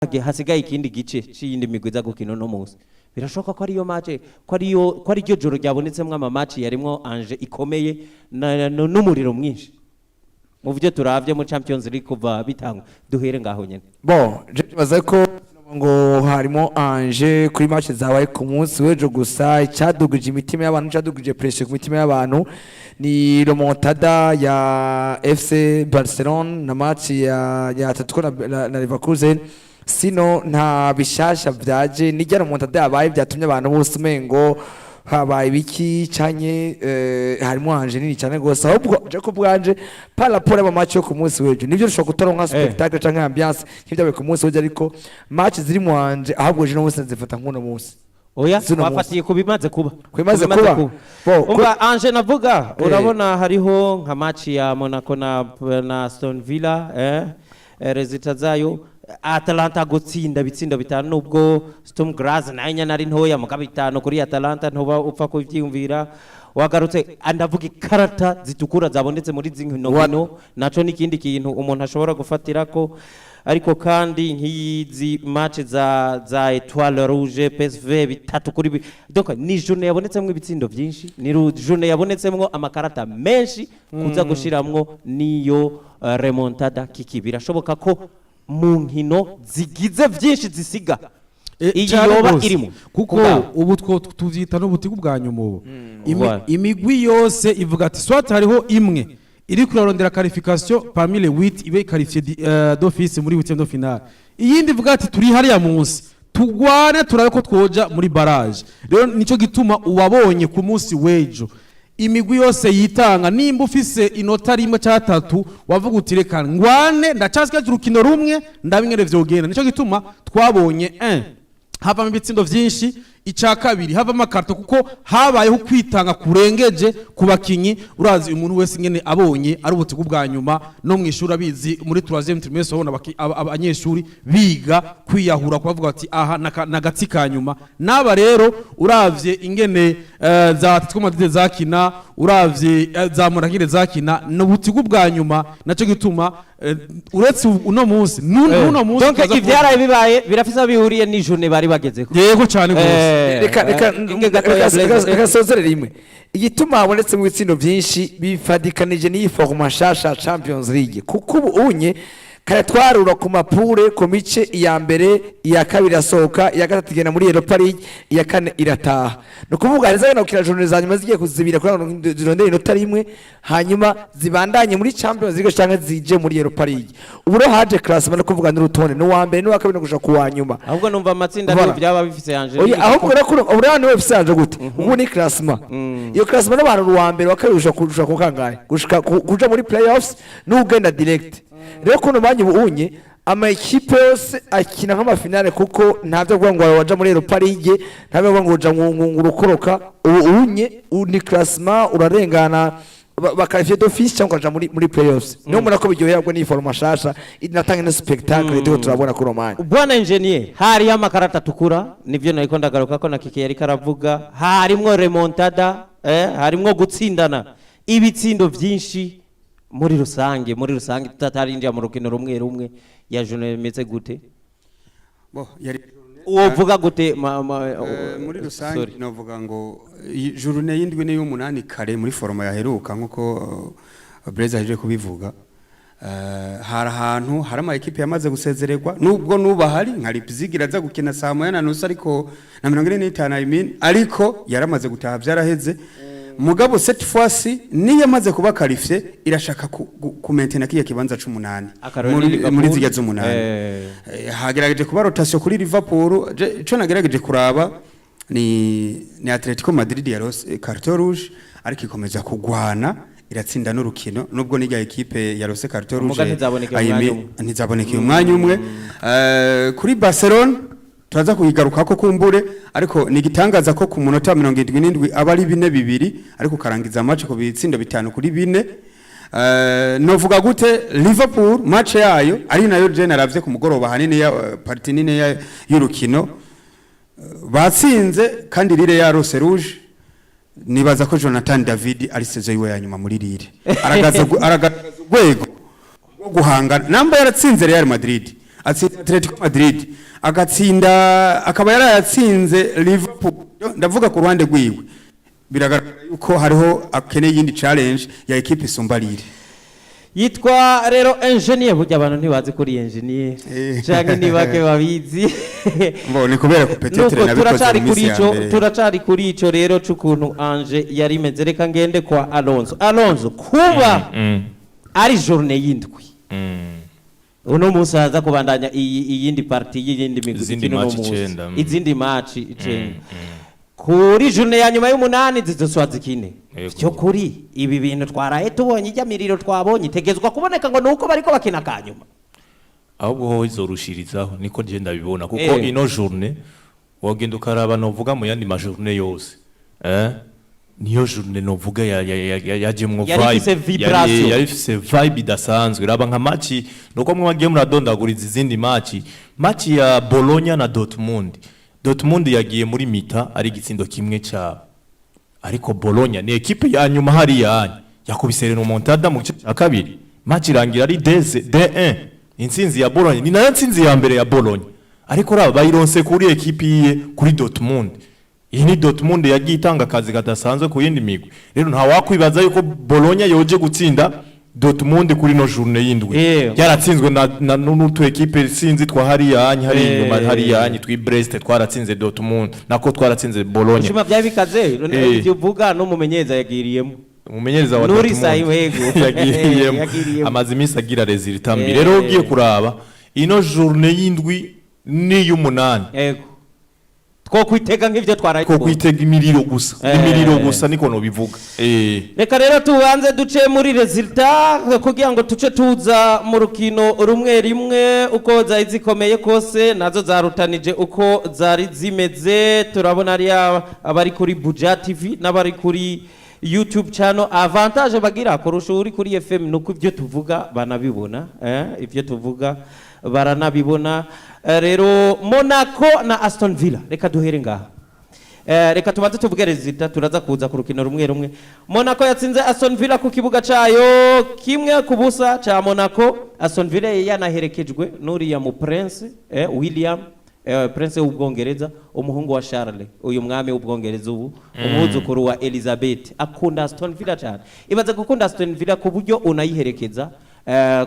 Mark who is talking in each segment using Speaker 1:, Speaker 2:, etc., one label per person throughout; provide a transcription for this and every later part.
Speaker 1: Hasigaye ikindi gice c'iyindi migwi iza gukina uno munsi. Birashoboka ko ariyo match, ko ari ryo joro ryabonetsemwo ama match yarimwo enjeu ikomeye n'umuriro mwinshi mu byo turavye mu Champions League kuva bitangwa. Duhere ngaho nyene.
Speaker 2: Bon, je nibaza ko ngo harimo enjeu kuri match zabaye ku munsi w'ejo. Gusa icyadugije imitima y'abantu, icyadugije pression ku mitima y'abantu ni remontada ya FC Barcelone na match ya Atletico na Leverkusen. Sino nta bishasha byaje, nijya remontada yabaye byatumye abantu bose umengo habaye ibiki canye harimo enjeu nini cyane gose. Ahubwo je ko bwanje par rapport y'ama match yo ku munsi w'ejo, nivyo dushobora kutaronka spectacle canke ambiance nk'ibyabaye ku munsi w'ejo, ariko match ziri mu enjeu ahubwo je no munsi nzifata nk'uno munsi.
Speaker 1: Oya.
Speaker 2: Zino munsi.
Speaker 1: Wafatiye ku bimaze kuba.
Speaker 2: Ku bimaze kuba. Bo,
Speaker 1: Umva, enjeu navuga, urabona hariho nka match ya Monaco na Aston Villa, résultat zayo, Atalanta gutsinda ibitsindo 5, nubwo Sturm Graz nayo nyene ari ntoya, mugabo 5 kuri Atalanta ntuba upfa kuvyiyumvira. Wagarutse, ndavuga ikarata zitukura zabonetse muri zino nkino, naco n'ikindi kintu umuntu ashobora gufatirako. Ariko kandi nk'izi match za Etoile Rouge, PSV 3 kuri donc ni journée yabonetsemwo ibitsindo byinshi, ni journée yabonetsemwo amakarata menshi, kuza gushiramwo niyo remontada. Kiki, birashoboka ko mu nkino zigize byinshi zisiga iyi
Speaker 3: Cane
Speaker 1: yoba
Speaker 3: gose.
Speaker 1: irimo.
Speaker 3: Kuko
Speaker 1: Kubwa.
Speaker 3: ubu two tuvyita n'ubutigu bwa nyuma ubu.
Speaker 1: Voilà.
Speaker 3: Imigwi yose ivuga ati soit hariho imwe iri kurarondera qualification parmi les 8, ibe qualifié d'office muri huitième de finale, iyindi ivuga ati turi hariya munsi, tugwane turabe ko twoja muri barrage. Rero nico gituma uwabonye ku munsi w'ejo imigwi yose yitanga. Nimba ufise inota rimwe cyangwa atatu, wavuga uti reka ngwane, ndacasigaje urukino rumwe, ndabingene vyogenda. Nico gituma twabonye 1 havamo ibitsindo vyinshi, icya kabiri havamo akarto, kuko habayeho kwitanga kurengeje ku bakinyi. Urazi umuntu wese ingene abonye ari ubutigu bwa nyuma, no mu ishuri abizi, muri troisième trimestre ubona abanyeshuri biga kwiyahura, kubavuga bati aha nagatsi ka nyuma. N'aba rero uravye ingene za Atletico Madrid zakina, uravye za Monaco zakina, ni ubutigu bwa nyuma. Naco gituma uretse uno munsi nuno munsi
Speaker 1: Donc
Speaker 3: tuza
Speaker 1: ivyaraye bibaye birafise aho bihuriye n'ijune bari bagezeko.
Speaker 3: Yego, cyane gose.
Speaker 2: Reka reka
Speaker 1: Inge gatoya,
Speaker 2: reka
Speaker 1: Blaise.
Speaker 2: Reka sozere rimwe. Igituma habonetse mu bitsindo byinshi bifadikanije n'iyi format nshasha ya Champions League, kuko ubu unye kare twarura ku ma poules, ku mice, iya mbere, iya kabiri irasohoka, iya gatatu igenda muri Europa League, iya kane irataha. Ni ukuvuga hari zagenda gukina journée za nyuma zigiye kuzibira kugira ngo zirondere inota rimwe, hanyuma zibandanye muri Champions League cyangwa zije muri Europa League. Ubu rero haje classement, no kuvuga n'urutonde, n'uwa mbere n'uwa kabiri no gushika ku wa nyuma.
Speaker 1: Ahubwo numva amatsinda
Speaker 2: Voilà.
Speaker 1: niyo byaba bifise enjeu.
Speaker 2: Oya, ahubwo rero kuri ubu rero niwe ufise enjeu gute? Ubu ni classement, iyo classement n'abantu uwa mbere, wa kabiri, gushika ku kangahe, gushika kuja muri playoffs n'ugenda direct. Rero kuno mwanya ubu unye ama ekipe yose akina nk'ama finale, kuko nta byo kuvuga ngo waja muri Europa League, nta byo kuvuga ngo uja ngo urukoroka. Ubu unye ni classement, urarengana ba qualifié d'office cyangwa ukaja muri playoffs. Niyo mbona ko biryohera n'iyi format nshasha inatanga na spectacle turiko turabona kuri uwo mwanya.
Speaker 1: Bwana engineer, hariyo amakarata atukura, nivyo nariko ndagaruka ko na Kiki yariko aravuga. Harimwo remontada, harimwo gutsindana ibitsindo vyinshi. Muri rusange, tutatarinjira mu rukino rumwe rumwe, ya journée imeze gute?
Speaker 4: Bo, yari
Speaker 1: Wovuga gute
Speaker 4: Muri rusange
Speaker 1: Sorry.
Speaker 4: novuga ngo iyi journée y'indwi n'iy'umunani kare muri format yaheruka, nk'uko Blaise ahejeje kubivuga, hari ahantu hari ama ekipe yamaze gusezererwa, nubwo nuba hari nka Leipzig iraza gukina saa 1:30, ariko na 45, I mean, ariko yaramaze gutaha, byaraheze. Mugabo cette fois-ci niyo yamaze kuba qualifié, irashaka ku maintenir kiya kibanza c'umunani
Speaker 1: Akarorero
Speaker 4: muri
Speaker 1: ni Liverpool.
Speaker 4: muri zirya z'umunani. Hagerageje kuba rotation kuri Liverpool. Ico nagerageje kuraba ni Atletico Madrid yarose carton rouge, ariko ikomeza kugwana, iratsinda n'urukino, nubwo n'irya ekipe yarose carton
Speaker 1: Muga
Speaker 4: rouge
Speaker 1: ntizabonekeye umwanya umwe.
Speaker 4: Ntizabonekeye umwanya umwe. Kuri Barcelona turaza kuyigarukako kumbure, ariko ni igitangaza ko ku munota wa 77 aba ari 4-2, ariko ukarangiza match ku bitsindo 5-4. Novuga gute, Liverpool match yayo ari nayo je naravye ku mugoroba, hanini ya partie nini y'urukino batsinze, kandi Lille yarose rouge. Nibaza ko Jonathan David ari saison yiwe ya nyuma muri Lille, aragaza urwego rwo guhangana namba yaratsinze Real Madrid. Atsinda Atletico Madrid, agatsinda, akaba yarayatsinze Liverpool. Ndavuga ku ruhande rwiwe, biragaragara yuko hariho akeneye iyindi challenge ya ekipe isumba Lille.
Speaker 1: Yitwa rero engineer. Burya abantu ntibazi kuri engineer canke ni bake babizi.
Speaker 4: Bo ni kubera ko peut-être
Speaker 1: Nuko
Speaker 4: nabikoze
Speaker 1: turacari
Speaker 4: mu
Speaker 1: kuri
Speaker 4: minsi ya
Speaker 1: ico,
Speaker 4: mbere.
Speaker 1: turacari kuri ico rero c'ukuntu Angers yari imeze. Reka ngende kwa Alonso. Alonso, kuba ari journée y'indwi, uno munsi haza kubandanya iyi iyindi partie y'iyindi migwi
Speaker 5: Izindi
Speaker 1: ikina uno
Speaker 5: match
Speaker 1: munsi.
Speaker 5: icenda.
Speaker 1: Izindi match 9 kuri journée ya nyuma y'umunani zizoswa zikine. Cyo kuri ibi bintu twaraye tubonye, ijya miriro twabonye itegezwa kuboneka ngo nuko bariko bakina kanyuma.
Speaker 5: Ahubwo ho izorushirizaho, niko nje ndabibona, kuko ino journée wagenda ukaraba, novuga mu yandi ma journée yose, niyo journée novuga yajemwo
Speaker 1: Yari ifise
Speaker 5: vibe.
Speaker 1: vibration.
Speaker 5: Yari ifise vibe idasanzwe. Raba nka match, nuko mwe wagiye muradondaguriza izindi match, match ya Bologna na Dortmund. Dortmund yagiye muri mi-temps ari igitsindo kimwe cyabo, ariko Bologna ni ekipe ya nyuma hariya yakubise remontada mu gice cya kabiri, match irangira ari 2-1, intsinzi ya Bologna. Ni nayo ntsinzi ya mbere ya Bologna, ariko raba bayironse kuri ekipe yiye, kuri Dortmund. Iyi ni Dortmund yagiye itanga akazi kadasanzwe ku yindi migwi. Rero nta wakwibaza yuko Bologna yoje gutsinda Dortmund kuri no journée y'indwi, yaratsinzwe na n'utu ekipe sinzi twa hariya hanyi hari inyuma hariya hanyi twi Brest, twaratsinze Dortmund, nako twaratsinze Bologna.
Speaker 1: Ushima byari bikaze. Ibyo uvuga n'umumenyereza yagiriyemo.
Speaker 5: Umumenyereza wa
Speaker 1: Nuri
Speaker 5: Dortmund
Speaker 1: Sayiwego.
Speaker 5: yagiriyemo.
Speaker 1: Yagiriyemo.
Speaker 5: Amaze iminsi agira résultat mbi. Rero ugiye kuraba ino journée y'indwi n'iy'umunani,
Speaker 1: Yego, two kwitega nk'ivyo twaraye
Speaker 5: ko
Speaker 1: tubonye.
Speaker 5: Kwitega imiriro gusa. Imiriro gusa, niko nobivuga.
Speaker 1: Reka rero tubanze duce muri résultat kugira ngo tuce tuza mu rukino rumwe rimwe, uko zari zikomeye kose nazo zarutanije uko zari zimeze. Turabona hariya abari kuri Buja TV n'abari kuri YouTube channel, avantage bagira kurusha uri kuri FM nuko ibyo tuvuga banabibona, ibyo tuvuga baranabibona. Rero Monaco na Aston Villa, reka duhere ngaha. Reka tubanze tuvuge résultat, turaza kuza ku rukino rumwe rumwe. Monaco yatsinze Aston Villa ku kibuga cayo 1-0 ca Monaco. Aston Villa yanaherekejwe n'uriya mu prince, William, prince w'Ubwongereza, umuhungu wa Charles, uyu mwami w'Ubwongereza ubu, umwuzukuru wa Elizabeth. Akunda Aston Villa cyane. Ibaze gukunda Aston Villa ku buryo unayiherekeza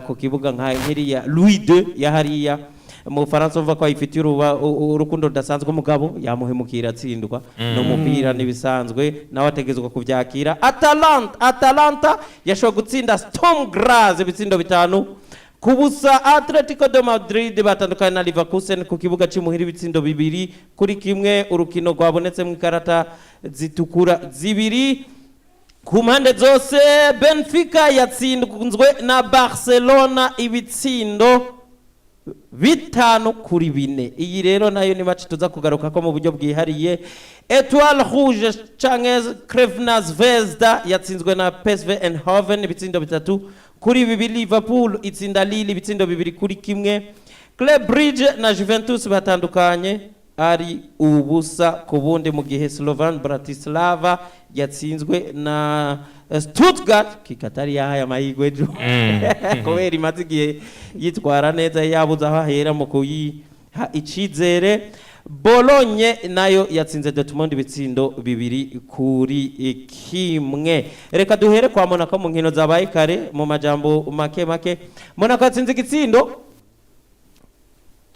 Speaker 1: ku kibuga nka nkiriya Louis II ya hariya mu Faransa. Uva ko ayifitiye urukundo rudasanzwe. Umugabo yamuhemukira atsindwa n'umupira n'ibisanzwe, nawe ategezwa kubyakira. Atalanta yashoboye gutsinda Sturm Graz ibitsindo 5-0. Atletico de Madrid batandukanye na Leverkusen ku kibuga cy'imuhira ibitsindo 2-1, urukino rwabonetsemo ikarata zitukura zibiri ku mpande zose. Benfica yatsinzwe na Barcelona ibitsindo 5-4. Iyi rero nayo ni match tuza kugaruka ko mu buryo bwihariye. Etoile Rouge canke Crvena Zvezda yatsinzwe na PSV Eindhoven ibitsindo 3-2. Liverpool itsinda Lille ibitsindo 2-1. Club Brugge na Juventus batandukanye ari 0-0, mu gihe Slovan Bratislava yatsinzwe na Stuttgart kikatari yahaye amahirwe ejo kubera imaze igihe yitwara neza, yabuze aho ahera mu kuyiha icizere. Bologna nayo yatsinze Dortmund ibitsindo 2-1. Reka duhere kwa Monaco mu nkino zabaye kare. Mu majambo make make, Monaco yatsinze igitsindo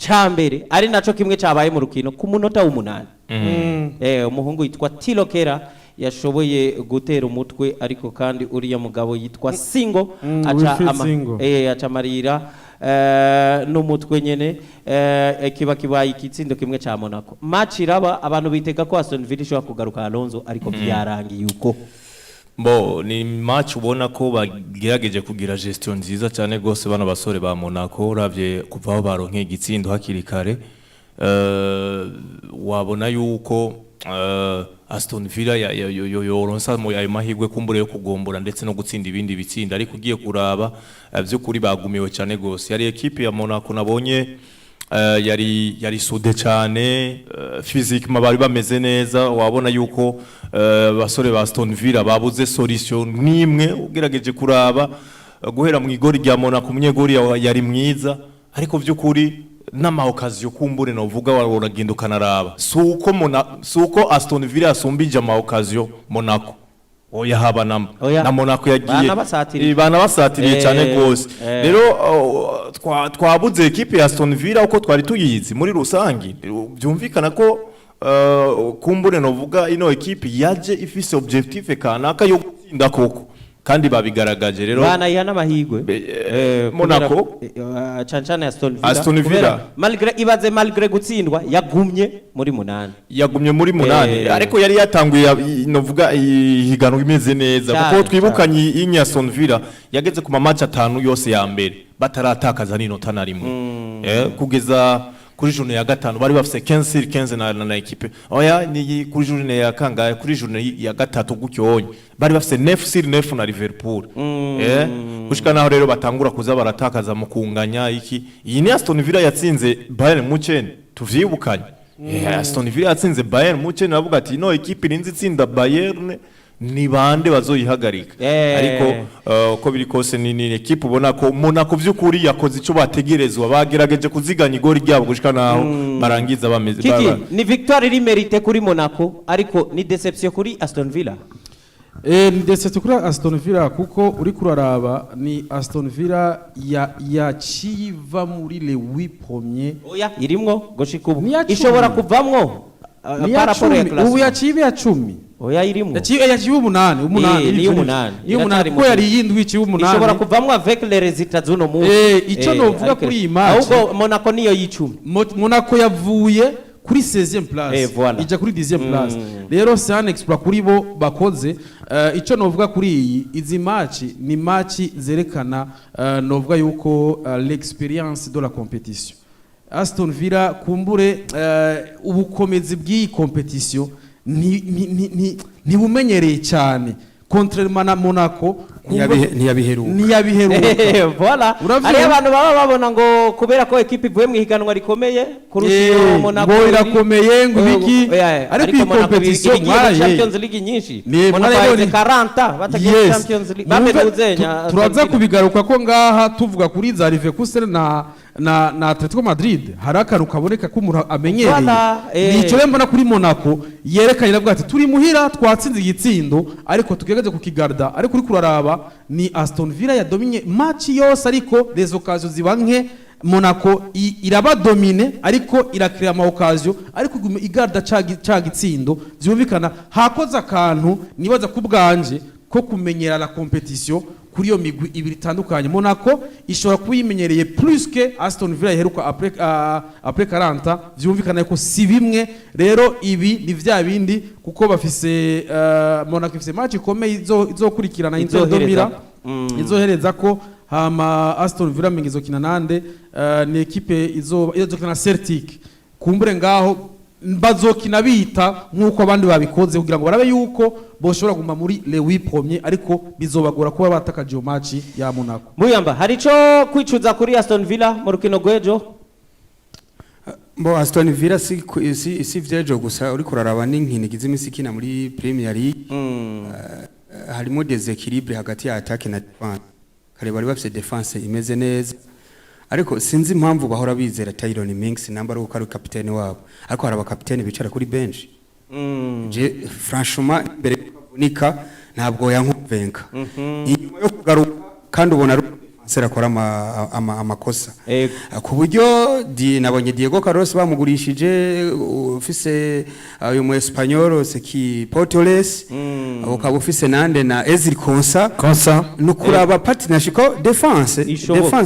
Speaker 1: ca mbere, ari naco kimwe cabaye mu rukino, ku munota w'umunani. Umuhungu yitwa Thilo Kehrer yashoboye gutera umutwe, ariko kandi uriya mugabo yitwa Singo aca
Speaker 3: Wilfried Singo.
Speaker 1: Aca amarira n'umutwe nyene, kiba kibaye igitsindo kimwe ca Monaco. Match iraba, abantu bitega ko Aston Villa ishobora kugaruka, Alonso, ariko byarangiye uko.
Speaker 5: Bo ni match ubona ko bagerageje kugira gestion nziza cyane gose bano basore ba Monaco. Uravye kuva aho baronkeye igitsindo hakiri kare, wabona yuko Aston Villa yoronsa mu ayo mahirwe kumbure yo kugombora ndetse no gutsinda ibindi bitsinda, ariko ugiye kuraba, vy'ukuri bagumiwe cyane gose. Yari equipe ya Monaco nabonye yari soudée cyane, physiquement bari bameze neza. Wabona yuko basore ba Aston Villa babuze solution nimwe. Ugerageje kuraba, guhera mu igori rya Monaco, umunyegori yari mwiza, ariko by'ukuri N'ama occasion kumbure novuga uragenda ukanaraba, si uko Aston Villa yasumbije ama occasion Monaco, oya, haba namba.
Speaker 1: Oya.
Speaker 5: Na Monaco yagiye
Speaker 1: Banabasatiriye.
Speaker 5: Banabasatiriye cyane gose. Rero twabuze ekipe ya Aston Villa uko twari tuyizi muri rusangi. Byumvikana ko kumbure novuga ino ekipe yaje ifise objectif kanaka yo gutsinda koko, kandi babigaragaje rero.
Speaker 1: Banayiha n'amahirwe.
Speaker 5: Monaco.
Speaker 1: Cane cane Aston Villa.
Speaker 5: Aston Villa.
Speaker 1: Kubera malgré, ibaze, malgré gutsindwa yagumye muri munani.
Speaker 5: Yagumye muri munani, ariko yari yatanguye novuga ihiganwa imeze neza, kuko twibukanye iyi Aston Villa yageze ku ma match atanu yose ya mbere bataratakaza n'inota na rimwe, kugeza kuri journée ya gatanu bari bafise 15 sur 15 na équipe, oya, ni kuri journée ya kangahe, kuri journée ya gatatu gutyo onye bari bafise 9 sur 9 na Liverpool, gushika naho rero batangura kuza baratakaza mu kunganya iki. Iyi ni Aston Villa yatsinze Bayern Munchen, tuvyibukanye. Aston Villa yatsinze Bayern Munchen, bavuga ati ino ekipe irinze itsinda Bayern, ni bande bazoyihagarika? Ariko uko biri kose ni ekipe ubona ko Monaco by'ukuri yakoze icyo bategerezwa, bagerageje kuziganya igori ryabo gushika naho barangiza bameze
Speaker 1: Kiki, ni victoire iri mérité kuri Monaco, ariko ni déception kuri Aston Villa.
Speaker 3: Ni déception kuri Aston Villa, kuko uri kuraraba ni Aston Villa ya yaciye iva muri les 8 premiers.
Speaker 1: Oya, irimwo gushika ubu.
Speaker 3: Ni iya 10.
Speaker 1: Ishobora kuvamwo
Speaker 3: Ni iya
Speaker 1: par rapport ya
Speaker 3: 10 ubu.
Speaker 1: classement.
Speaker 3: Yaciye iba iya 10.
Speaker 1: Oya, irimwo.
Speaker 3: Yaciye umunani.
Speaker 1: Ni iy'umunani.
Speaker 3: Ni iy'umunani
Speaker 1: Iracyari
Speaker 3: kuko
Speaker 1: mu
Speaker 3: yari iy'indwi, iciye umunani.
Speaker 1: Ishobora kuvamwo avec les résultats z'uno munsi.
Speaker 3: Ico novuga
Speaker 1: ariko
Speaker 3: kuri iyi match-
Speaker 1: ahubwo Monaco niyo y'icumi.
Speaker 3: Monaco yavuye kuri 16e place
Speaker 1: Voilà.
Speaker 3: ija kuri 10e place. Rero c'est un exploit kuri bo bakoze. Ico novuga kuri izi match, ni match zerekana novuga yuko l'expérience de la compétition. Aston Villa kumbure ubukomezi bw'iyi compétition ntibumenyereye cyane, contrairement na Monaco.
Speaker 4: Ntiyabiheruka.
Speaker 3: Ntiyabiheruka.
Speaker 1: Voilà.
Speaker 3: Uravyumva?
Speaker 1: Hariyo abantu baba babona ngo kubera ko ekipe ivuye mu ihiganwa rikomeye kurusha iyo Monaco
Speaker 3: ngo irakomeye, ngo ibiki.
Speaker 1: Oya,
Speaker 3: ariko iyi
Speaker 1: Monaco
Speaker 3: compétition
Speaker 1: igiye muri
Speaker 3: mwaraye
Speaker 1: Champions League nyinshi.
Speaker 3: Ni
Speaker 1: Monaco
Speaker 3: mwarayibonye.
Speaker 1: yaheze 40 batagiye muri Champions League.
Speaker 3: Mwumve,
Speaker 1: Bamenuze
Speaker 3: turaza kubigaruka ko ngaha tuvuga kuri za Leverkusen na Atletico Madrid, hari akantu kaboneka ko umuntu amenyereye.
Speaker 1: Voilà.
Speaker 3: Nico rero mbona kuri Monaco yerekanye, navuga ati turi muhira, twatsinze igitsindo, ariko tugerageze kukigarda. Ariko uri kuraraba ni Aston Villa yadominye match yose, ariko les occasions ziba nke. Monaco irabadomine, ariko irakira ama occasion, ariko iguma igarda ca gitsindo. Vyumvikana hakoze akantu nibaza ku bwanje ko kumenyera la compétition kuri iyo migwi ibiri itandukanye. Monaco ishobora kuba yimenyereye plus que Aston Villa iheruka après 40. Vyumvikana ko si bimwe. Rero ibi ni vya bindi, kuko bafise Monaco ifise match ikomeye izokurikirana Inter de Milan. Izohereza ko hama Aston Villa mingi izokina nande? Ni ekipe izokina na Celtic. Kumbure ngaho bazokina bita nk'uko abandi babikoze kugira ngo barabe yuko boshobora kuguma muri les 8 premiers, ariko bizobagora kuba batakaje iyo match ya Monaco.
Speaker 1: Muyamba, hari ico kwicuza kuri Aston Villa mu rukino rw'ejo?
Speaker 4: Bo, Aston Villa si vyejo gusa, uriko uraraba n'inkino igize imisi ikina muri Premier League, harimo déséquilibre hagati ya attaque na défense. Kare bari bafise défense imeze neza, ariko sinzi impamvu bahora bizera Tyrone Mings namba ari uko ari kapitene wabo, ariko hari abakapitene bicara kuri bench. Je franchement mbere yuko avunika ntabwo yankonvenka. Inyuma yo kugaruka kandi ubona ari défenseur akora amakosa ku buryo nabonye Diego Carlos bamugurishije, ufise uyu mu Espanyol seki Portoles, ukaba ufise nande na Ezri Konsa.
Speaker 2: Konsa.
Speaker 4: No kuraba partnership ko défense
Speaker 1: Ishoboka.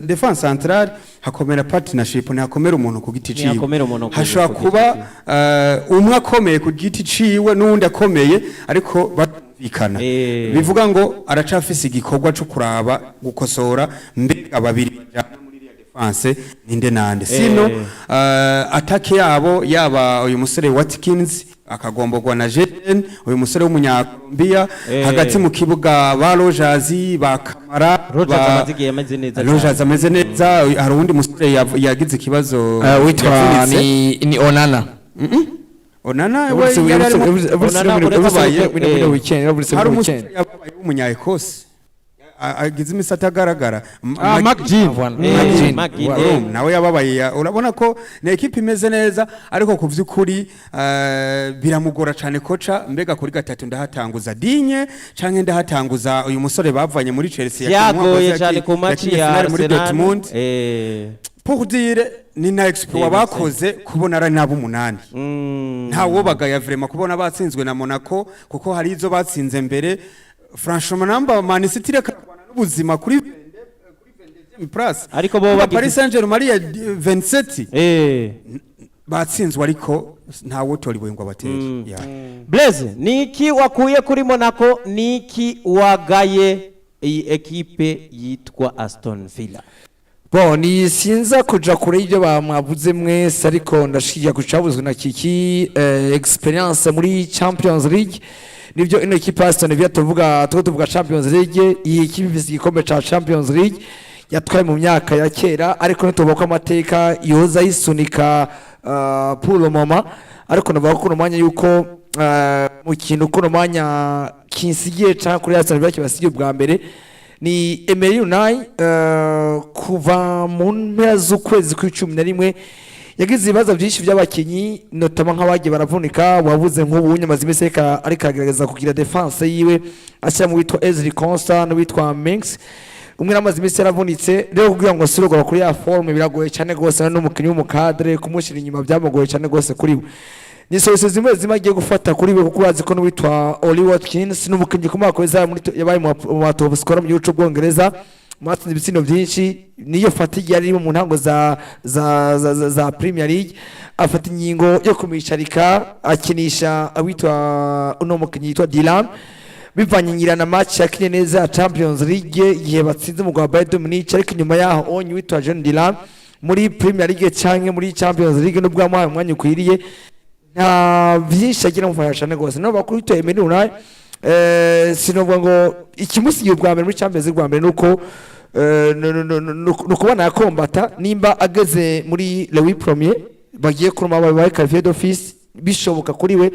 Speaker 4: Défense centrale hakomera partnership, ntihakomera umuntu ku giti ciwe.
Speaker 1: Ntihakomera umuntu
Speaker 4: Hashobora
Speaker 1: ku giti
Speaker 4: kuba umwe akomeye ku giti ciwe n'uwundi akomeye, ariko batumvikana. Bivuga ngo aracafise igikorwa cyo kuraba gukosora mbega babiri bajana muri iriya défense ninde nande. Sino attaque yabo, yaba uyu musore Watkins akagomborwa na Jeden, uyu musore w'umunyakolombia, hagati mu kibuga ba Rogers, ba Kamara.
Speaker 1: Rogers amaze igihe ameze neza cyane.
Speaker 4: Rogers ameze neza. Hari uwundi musore yagize ikibazo,
Speaker 2: witwa
Speaker 4: yavunitse.
Speaker 2: ni Onana.
Speaker 4: Onana we yari
Speaker 1: Onana uretse
Speaker 4: Hari
Speaker 2: Hari
Speaker 4: umusore yabaye w'umunya Ecosse. agize imisi atagaragara.
Speaker 3: Ah, McGinn.
Speaker 2: Voilà.
Speaker 1: Eh,
Speaker 2: McGinn.
Speaker 1: McGinn,
Speaker 2: Voilà.
Speaker 1: eh.
Speaker 4: Nawe yababaye urabona ko ni ekipe imeze neza, ariko ku by'ukuri biramugora cyane koca. Mbega kuri gatatu ndahatanguza Digne canke ndahatanguza uyu musore bavanye muri Chelsea yakinye umwaka
Speaker 1: Byagoye
Speaker 4: wose,
Speaker 1: cyane ku match
Speaker 4: yakinye
Speaker 1: ya
Speaker 4: finale muri
Speaker 1: Arsenal.
Speaker 4: Dortmund. Pour dire, ni na exploit bakoze kubona ari nabo umunani. Nta wobagaya vraiment kubona batsinzwe na Monaco, kuko hari izo batsinze mbere. Franchement, namba Man City reka kurwana n'ubuzima kuri place.
Speaker 1: Ariko bo
Speaker 4: Kuba Paris Saint-Germain ari ya 27 batsinzwe, ariko nta wotora ibuye ngo abatere. Yeah.
Speaker 1: Blaise, niki wakuye kuri Monaco? Niki wagaye iyi ekipe yitwa Aston Villa?
Speaker 2: Bon, ni sinza kuja kure y'ibyo bamwavuze mwese, ariko ndashigiye ku cabuzwe na Kiki, experience muri Champions League. Nibyo, ino ekipe ya Aston Villa, tuvuga tuko tuvuga Champions League, iyi ekipe ifise igikombe ca Champions League yatwaye mu myaka ya kera, ariko ntituvuga ko amateka yoza yisunika pour le moment. Ariko navuga ko kuno mwanya yuko mu kintu kuno mwanya kinsigiye canke kuri Aston Villa kibasigiye ubwa mbere ni Emery Unai. Kuva mu mpera z'ukwezi kw'icumi na rimwe yagize ibibazo byinshi by'abakinyi, notamment nk'abagiye baravunika. Wabuze nk'ubu nyamaze iminsi ariko aragerageza kugira defense yiwe, ashyira mu witwa Ezri Konsa n'uwitwa Mings. Umwe amaze iminsi yaravunitse, rero kugira ngo asubire kuri ya forme biragoye cyane rwose. N'umukinnyi w'umu cadre kumushyira inyuma byamugoye cyane rwose. Kuri we ni solution zimwe zimwe agiye gufata kuri we, kuko urazi ko n'uwitwa Oli Watkins n'umukinnyi ku mwaka weza yabaye mu ba top scorer mu gihugu cy'Ubwongereza, mwatsinze ibitsindo byinshi. Niyo fatigue yari irimo mu ntango za Premier League, afata ingingo yo kumwicarika, akinisha awitwa uno mukinnyi yitwa Dylan, bivanye ngira na match yakinye neza ya Champions League igihe batsinze mu rwa Bayern Munich. Ariko inyuma yaho onye witwa John Dylan muri Premier League canke muri Champions League, nubwo yamuhaye umwanya ukwiriye, nta byinshi agira amufasha cyane rwose. No bakuru witwa Emery Unai, sinovuga ngo ikimusigiye ubwa mbere muri Champions League bwa mbere nuko ni ukubona yakombata nimba ageze muri les huit premiers bagiye kuruma babaye qualifié d'office. Bishoboka kuri we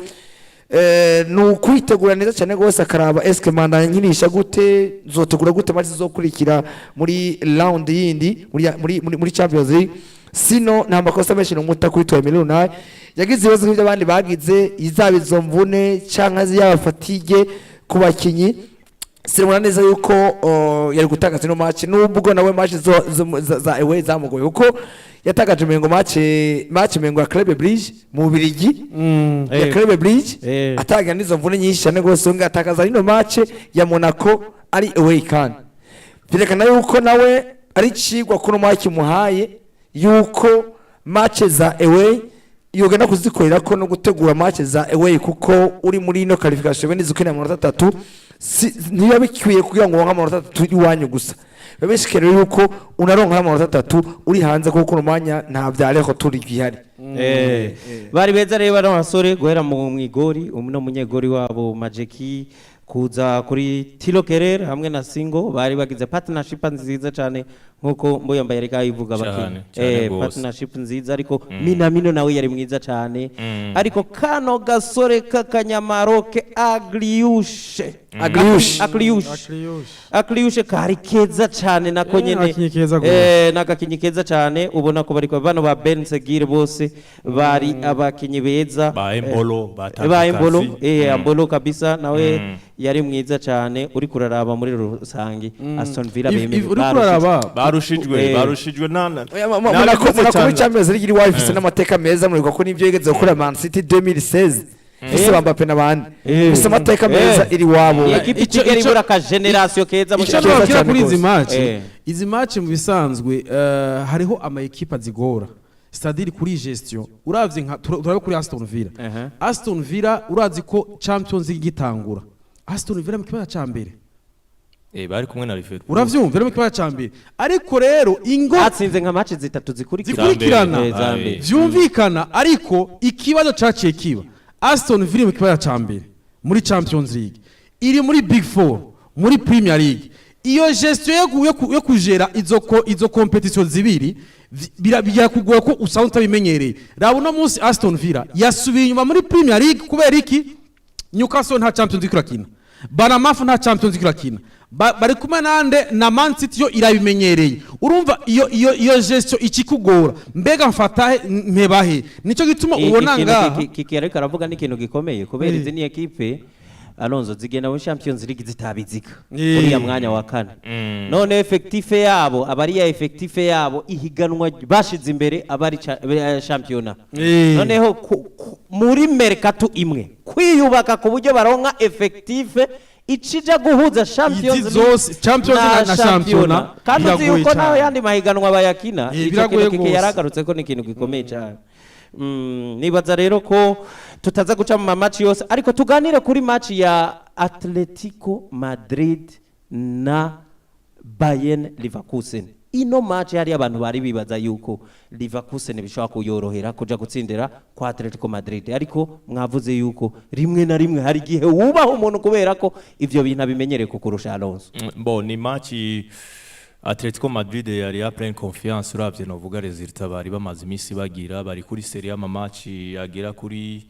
Speaker 2: ni ukwitegura neza cyane rwose, akaraba eske manda nkinisha gute, nzotegura gute match zizokurikira muri round yindi muri Champions League. Sino nta makosa menshi numuta kuri Emery Unai. Yagize ibibazo nk'ibyo abandi bagize, izaba izo mvune cyangwa yaba fatigue ku bakinyi. Sinabona neza yuko yari gutakaza ino match, nubwo nawe match zo za away zamugoye, kuko yatakaje umengo match umengo ya Club Brugge mu Bubiligi, ya Club Brugge, atagira n'izo mvune nyinshi cyane rwose, ngo atakaza ino match ya Monaco ari away. Kandi byerekana yuko nawe ari cigwa kuno match muhaye, yuko match za away yogenda kuzikorera ko no gutegura match za away, kuko uri muri ino qualification bene izukeneye amanota atatu. Ntibiba bikwiye kugira ngo uronke amanota atatu iwanyu gusa, biba bishike rero yuko unaronka amanota atatu uri hanze, kuko uno mwanya nta bya retour bihari.
Speaker 1: Bari beza rero bano basore, guhera mu mwigori uno munyegori wabo Majeki, kuza kuri Tilo Kerer hamwe na Singo, bari bagize partnership nziza cyane nkuko Mboyamba yari kayivuga.
Speaker 5: Cyane,
Speaker 1: Baki
Speaker 5: cyane gose.
Speaker 1: Partnership nziza, ariko Minamino nawe yari mwiza cyane. Ariko kano gasore k'akanyamaroke Akliouche.
Speaker 2: Akliouche.
Speaker 1: Akliouche, Akliouche kari keza cyane nako nyene.
Speaker 3: Agakinyi keza gose.
Speaker 1: N'agakinyi keza cyane, ubona ko bariko bano ba Ben Segir bose bari abakinyi beza.
Speaker 5: Ba Embolo, ba
Speaker 1: Ba Embolo.
Speaker 5: Takazi.
Speaker 1: Embolo kabisa nawe yari mwiza cyane. Uri kuraraba muri rusangi Aston Villa bemeye
Speaker 3: Uri kuraraba.
Speaker 5: Barushijwe barushijwe na
Speaker 2: Oya, Monaco muri Champions League iri iwayo ifise n'amateka meza. Muribuka ko nivyo yigeze gukora Man City 2016 ifise ba Mbappe n'abandi. Ifise amateka meza iri iwabo.
Speaker 1: Iyi ekipe itigera ibura ka generation keza mu
Speaker 3: Icyo
Speaker 2: Keza
Speaker 3: nababwira
Speaker 2: cyane
Speaker 3: kuri izi
Speaker 2: rwose.
Speaker 3: match, izi match mu bisanzwe hariho ama ekipa zigora, c'est-à-dire kuri gestion. Uravye nka turabe kuri Aston Villa. Aston Villa, urazi ko Champions League igitangura Aston Villa mu kibanza ca mbere.
Speaker 5: Bari kumwe na Liverpool.
Speaker 3: Uravyumva, rero mu kibanza ca mbere, ariko rero ingo
Speaker 1: Batsinze nka match zitatu zikurikirana.
Speaker 3: Zikurikirana.
Speaker 1: Za mbere.
Speaker 3: Vyumvikana, ariko ikibazo caciye kiba, Aston Villa mu kibanza ca mbere muri Champions League, iri muri Big Four muri Premier League. Iyo gestion yo kujera izo competition zibiri birakugora ko usanga utabimenyereye. Raba uno munsi Aston Villa yasubiye inyuma muri Premier League kubera iki? Newcastle nta Champions League irakina, Bournemouth nta Champions League irakina. Bari kumwe nande na Man City yo irabimenyereye. Urumva iyo gestion ikikugora, mbega mfata he, mpeba he? Nico gituma ubona
Speaker 1: Ikintu
Speaker 3: ngaha
Speaker 1: Kiki ariko aravuga ni ikintu gikomeye, kubera izi ni ekipe, Alonso, zigenda muri Champions League zitabizika uriya mwanya wa kane. None effectif yabo aba ari ya effectif yabo, ihiganwa bashize imbere aba ari championnat. Noneho muri mercato imwe kwiyubaka ku buryo baronka effectif icija guhuza Champions
Speaker 3: Izi
Speaker 1: League
Speaker 3: zose, Champions na championnat,
Speaker 1: kandi uzi
Speaker 3: biragoye
Speaker 1: yuko naho
Speaker 3: cyane.
Speaker 1: yandi mahiganwa bayakina. Ico
Speaker 3: Biragoye
Speaker 1: kintu Kiki
Speaker 3: gose.
Speaker 1: yaragarutse ko ni ikintu gikomeye cyane. Nibaza rero ko tutaza guca mu mamaci yose, ariko tuganire kuri match ya Atletico Madrid na Bayern Leverkusen. Ino match hari abantu bari bibaza yuko Leverkusen bishobora kuyorohera kuja gutsindira kwa Atletico Madrid, ariko mwavuze yuko rimwe na rimwe hari igihe wubaha umuntu kubera ko ivyo bintu abimenyereye kukurusha, Alonso.
Speaker 5: Bon, ni match Atletico Madrid yari ya pleine confiance. Uravye novuga résultat bari bamaze iminsi bagira, bari kuri série y'ama match agera kuri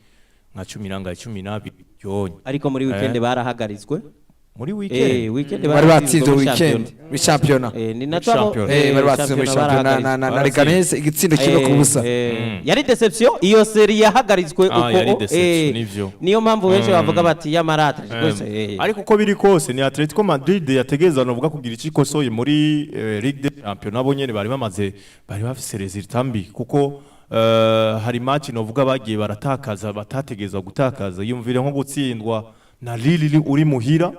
Speaker 5: nka 10 nangahe, 12 yonye.
Speaker 1: Ariko muri weekend barahagaritswe.
Speaker 5: Muri weekend?
Speaker 1: Weekend
Speaker 2: Bari batsinze
Speaker 1: muri
Speaker 2: weekend muri championnat.
Speaker 1: Ni naco abo
Speaker 5: Championnat.
Speaker 2: Bari batsinze muri championnat na Leganes igitsindo 1-0.
Speaker 1: Yari déception iyo série yahagaritswe.
Speaker 5: Ah,
Speaker 1: Uko
Speaker 5: yari déception, nivyo.
Speaker 1: Niyo mpamvu benshi bavuga bati yamara Atletico
Speaker 5: Ariko uko biri kose ni Atletico Madrid yategereza novuga kugira icikosoye muri Ligue des Champions. Nabo nyene bari bamaze, bari bafise résultat mbi, kuko hari match novuga bagiye baratakaza batategerezwa gutakaza. Yumvire nko gutsindwa na Lille uri muhira,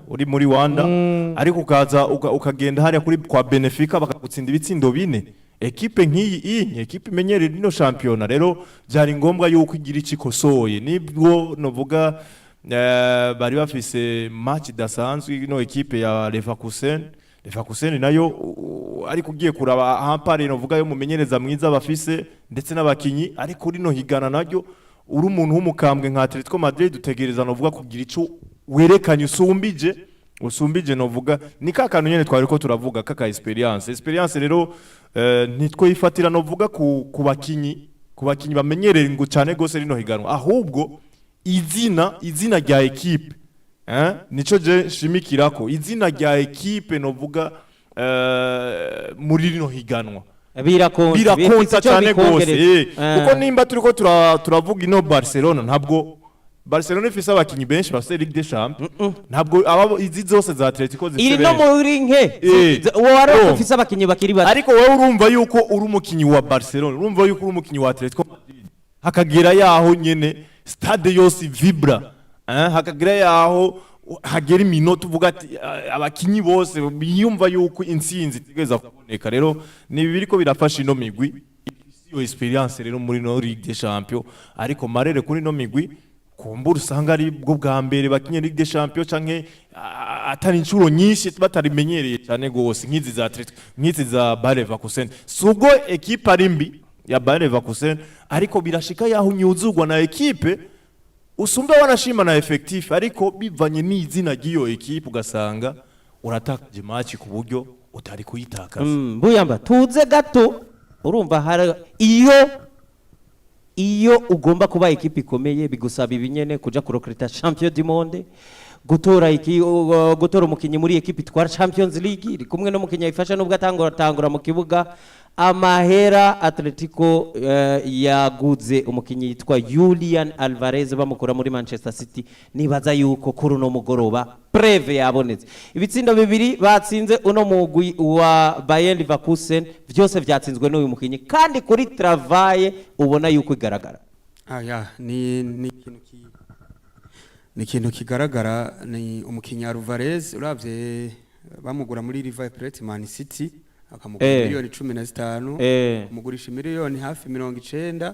Speaker 5: uri muri Wanda, ariko ukaza ukagenda hariya kuri kwa Benfica bakagutsinda ibitsindo 4. Ekipe nk'iyi iyi ekipe imenyereye ino shampiyona rero byari ngombwa yuko igira icikosoye, nibwo novuga bari bafise match idasanzwe ino ekipe ya Leverkusen. Leverkusen nayo ariko ugiye kuraba hampare novuga yo mumenyereza mwiza bafise ndetse n'abakinyi, ariko rino higana naryo uri umuntu w'umukambwe nka Atletico Madrid utegereza novuga kugira ico werekanye usumbije novuga ni ka kantu nyene twari ko turavuga kaka experience. Rero ntitwoyifatira novuga ku bakinyi bamenyereye ngo cyane gose rino higanwa, ahubwo izina rya ekipe, nico je nshimikirako, izina rya ekipe novuga muri rino higanwa
Speaker 1: birakonta.
Speaker 5: Birakonta cyane gose. Kuko nimba turiko turavuga ino Barcelona, ntabwo Barcelona ifise abakinyi benshi bafise Ligue des Champions, ntabwo aba izi zose za Atletico zifise
Speaker 1: Iri no
Speaker 5: benshi.
Speaker 1: Muri nke wari ufise abakinyi bakiri bato.
Speaker 5: Ariko wowe urumva yuko uri umukinyi wa Barcelona, urumva yuko uri umukinyi wa Atletico Madrid, hakagera yaho nyene stade yose vibra, hakagera yaho hagera iminota uvuga ati abakinyi bose biyumva yuko intsinzi itegereza kuboneka. Rero ni ibi biriko birafasha ino migwi ifise iyo expérience rero muri no Ligue des Champions. Ariko marere kuri ino migwi kumbura usanga ari bwo bwa mbere bakinye Ligue des Champions canke atari inshuro nyinshi batarimenyereye cyane gose, nk'izi za Atletico, nk'izi za Bayer Leverkusen. Si ubwo ekipe ari mbi ya Bayer Leverkusen, ariko birashika yaho unyuzurwa na ekipe usumba wanashima na effectif, ariko bivanye n'izina ry'iyo ekipe ugasanga uratakaje match ku buryo utari kuyitakaza.
Speaker 1: Buyamba tuze gato. Urumva hari iyo ugomba kuba ekipe ikomeye bigusaba ibinyene kuja kurecruta champion du monde, gutora umukinyi muri ekipe itwara Champions League iri kumwe n'umukinyi ayifasha, nubwo atangura mu kibuga. Amahera Atletico yaguze umukinyi yitwa Julian Alvarez bamukura muri Manchester City, nibaza yuko kuri uno mugoroba preuve yabonetse. Ibitsindo bibiri batsinze uno mugwi wa Bayer Leverkusen byose byatsinzwe n'uyu mukinyi, kandi kuri travail ubona yuko igaragara.
Speaker 4: Aya ni ikintu kigaragara. Ni umukinnyi Alvarez, uravye bamugura muri River Plate, Man City akamugura miliyoni 15, kumugurisha miliyoni hafi 90.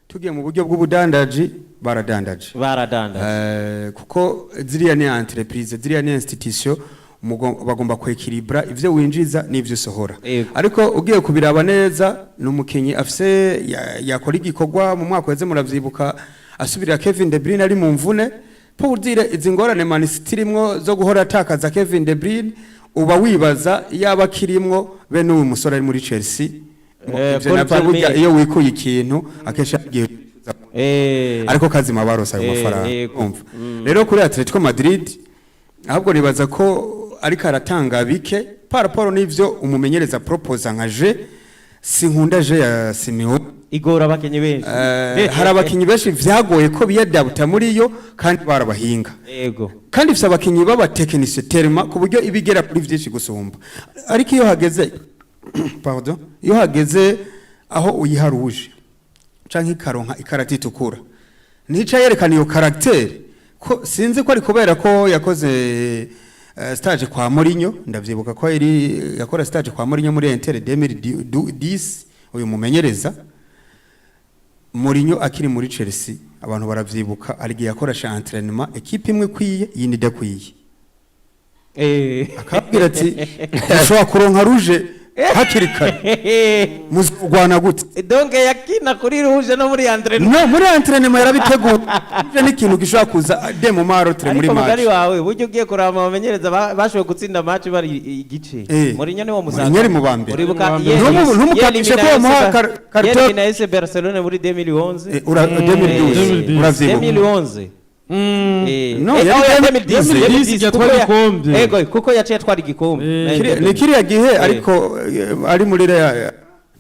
Speaker 4: Tugiye mu buryo bw'ubudandaji, baradandaje.
Speaker 1: Baradandaje.
Speaker 4: Kuko ziriya ni entreprise, ziriya ni institution, bagomba kwéquilibra ivyo winjiza n'ivyo usohora. Ariko ugiye kubiraba neza, ni umukinyi afise yakora igikorwa mu mwaka weze, muravyibuka asubirira Kevin De Bruyne ari mu mvune. Pour dire izi ngorane Man City irimwo zo guhora atakaza Kevin De Bruyne, uba wibaza yaba akirimwo be n'uyu musore ari muri Chelsea. Ivyo
Speaker 1: Cole
Speaker 4: navyo burya
Speaker 1: Palmer.
Speaker 4: iyo wikuye ikintu akenshi agiye ariko kazima barose ayo mafaranga. Umva rero, kuri Atletico Madrid ahubwo nibaza ko ariko aratanga bike par rapport n'ivyo umumenyereza proposa nka jeu. Sinkunda jeu ya Simeone.
Speaker 1: Igora abakinyi benshi.
Speaker 4: Hari abakinyi benshi vyagoye ko biyadabuta muri yo kandi barabahinga, kandi ifise abakinyi b'abatekinisiye terma ku buryo ibigera kuri vyinshi gusumba. Ariko iyo hageze, pardon, iyo hageze aho uyiha rouge canke ikaronka ikarata itukura, nica yerekana iyo caractère. Ko sinzi ko ari kubera ko yakoze stage kwa Mourinho. Ndavyibuka ko yari yakora stage kwa Mourinho muri Inter 2010. Uyu mumenyereza Mourinho akiri muri Chelsea, abantu baravyibuka, ari gihe yakoresha entraînement équipe imwe kwiye, yindi idakwiye, akabwira ati: "Ushobora kuronka rouge hakiri kare, muzurwana gute?"
Speaker 1: Donc yakina kuri rouge no muri entraînement?
Speaker 4: No muri entraînement yarabiteguye. Rouge ni ikintu gishobora kuza de mu marotre muri
Speaker 1: Ariko mugari
Speaker 4: match.
Speaker 1: wawe, buryo ugiye kuraba abamenyereza bashoboye gutsinda match bari igice, Mourinho niwo musanga.
Speaker 4: Mourinho ari mu ba mbere.
Speaker 1: Uribuka
Speaker 3: Mu ba mbere.
Speaker 4: Ntumukatishe ko bamuha carton.
Speaker 1: yelimina AS Barcelone muri 2011.
Speaker 4: 2012.
Speaker 3: 2012.
Speaker 4: Uravyibuka?
Speaker 1: 2011.
Speaker 4: No, yari
Speaker 1: oh, ya
Speaker 4: 2010.
Speaker 1: 2010,
Speaker 3: yatwara igikombe.
Speaker 1: Ego, kuko yaciye atwara igikombe.
Speaker 4: Ni kiriya gihe, ariko ari muri Real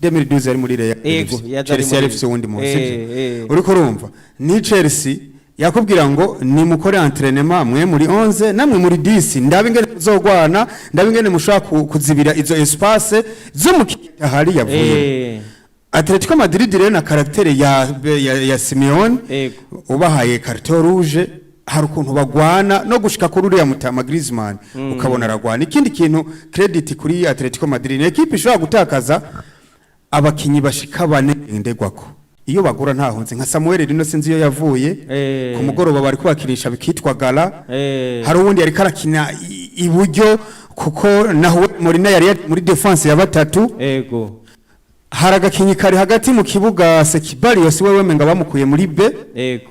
Speaker 4: 2012, ari muri Real.
Speaker 1: Ego, yaje ari
Speaker 4: Chelsea yari ifise uwundi muntu, sivyo? Uriko urumva ni Chelsea yakubwira ngo nimukore entraînement mwe muri 11, namwe muri 10, ndabe ingene muzogwana, ndabe ingene mushobora kuzibira izo espace z'umukinnyi ahari yavuye. Atletico Madrid rero na caractère ya Simeone, ubahaye carton rouge, hari ukuntu bagwana no gushika kuri uriya mutama Griezmann, ukabona aragwana. Ikindi kintu, credit kuri Atletico Madrid, ni équipe ishobora gutakaza abakinyi bashika bane ndegwako iyo bagura ntahunze, nka Samuel Rino, sinzi iyo yavuye. Ku mugoroba bari kubakinisha bikitwa gala. Hari uwundi yariko arakina iburyo, kuko naho Molina yari muri défense ya batatu. Hari agakinyi kari hagati mu kibuga, Sekibarios, wewe menga bamukuye muri B.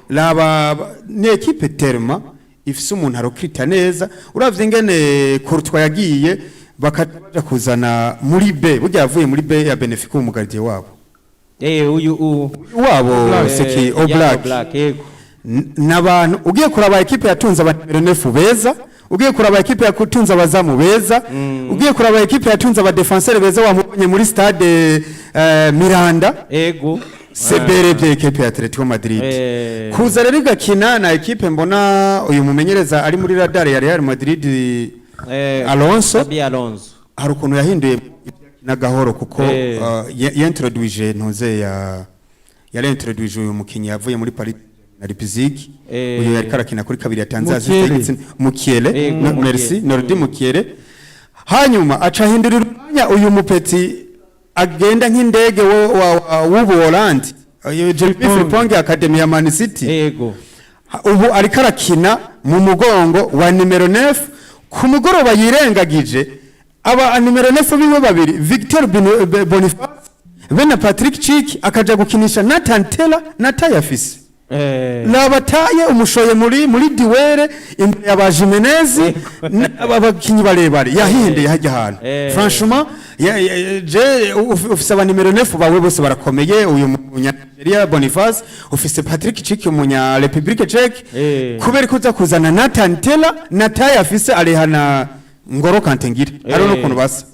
Speaker 4: Laba, ni équipe terma ifise umuntu arokita neza. Uravye ingene Courtois yagiye, bakaja kuzana muri B, burya yavuye muri B ya Benfica, umu gardien wabo.
Speaker 1: Uyu u
Speaker 4: Wabo Seki
Speaker 1: Jan
Speaker 4: Oblak.
Speaker 1: Oblak, yego.
Speaker 4: N'abantu ugiye kuraba, équipe yatunze aba numéro 9 beza, ugiye kuraba équipe yatunze abazamu beza, ugiye kuraba équipe yatunze aba défenseur beza, wamubonye muri stade Miranda. C'est bel et bien équipe ya Atletico Madrid. Kuza rero igakina na équipe, mbona uyu mumenyereza ari muri radar ya Real Madrid, Alonso.
Speaker 1: Xabi Alonso.
Speaker 4: Hari ukuntu yahinduye na gahoro, kuko yintroduije ntuze ya yarintroduije uyu mukinyi yavuye muri Paris na Leipzig. Uyu yari karakina kuri kabiri, yatanze assist
Speaker 3: Mukiele.
Speaker 4: y'igitsina Mukiele.
Speaker 1: Yego,
Speaker 4: No,
Speaker 1: Mukiele.
Speaker 4: merci, Nordi Mukiele. Hanyuma aca ahindurira umwanya uyu mupeti agenda nk'indege w'Ubuholandi, uyu Jeremy Frimpong, Academy ya Man City. Ubu ariko arakina mu mugongo wa nimero 9. Ku mugoroba yirengagije aba nimero 9 biwe babiri, Victor Boniface be na Patrick Schick, akaja gukinisha Nathan Tella na Tayafisi. Nabataye umushoye muri duel imbere ya ba Jimenez abakinyi barebare, yahinduye hajya ahantu. Franchement, je ufise aba nimero 9 bawe bose barakomeye, uyu munya Nigeria Boniface, ufise Patrick Schick umunya République Tchèque, kubera ko uza kuzana Nathan Tella na taille afise arehana Ngolo Kante, ngira ari n'ukuntu basa.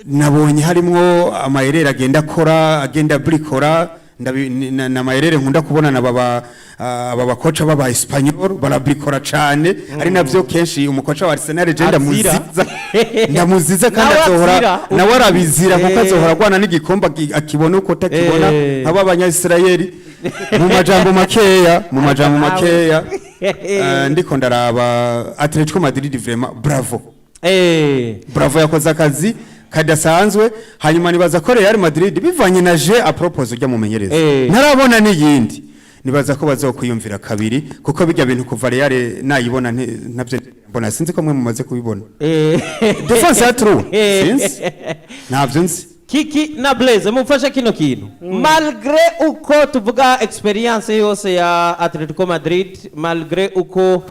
Speaker 4: Nabonye harimwo amayerere agenda akora, agenda brikora. Na mayerere nkunda kubona na baba aba bakoca baba Espanyol barabrikora cane, ari navyo kenshi umukoca wa Arsenal je
Speaker 1: Azira.
Speaker 4: ndamuziza, ndamuziza kandi
Speaker 1: Nawe
Speaker 4: azohora
Speaker 1: azira.
Speaker 4: nawe arabizira, kuko azohora agwana n'igikombe akibona uko takibona nk'aba Abanyayisirayeli. Mu majambo makeya, ndiko ndaraba Atletico Madrid, vraiment bravo. Bravo, yakoze akazi kadasanzwe. Hanyuma nibaza ko Real Madrid, bivanye na jeu à propose ujya mumenyereza, ntarabona n'iyindi, nibaza ko bazokwiyumvira kabiri, kuko bijya bintu kuva Real nayibona ntabyo mbona. Sinzi ko mwe mumaze kubibona. Défense ya trois, sinzi, ntabyo nzi.
Speaker 1: Kiki na Blaise, mumfashe kino kintu. Malgré uko tuvuga expérience yose ya Atletico Madrid, malgré uko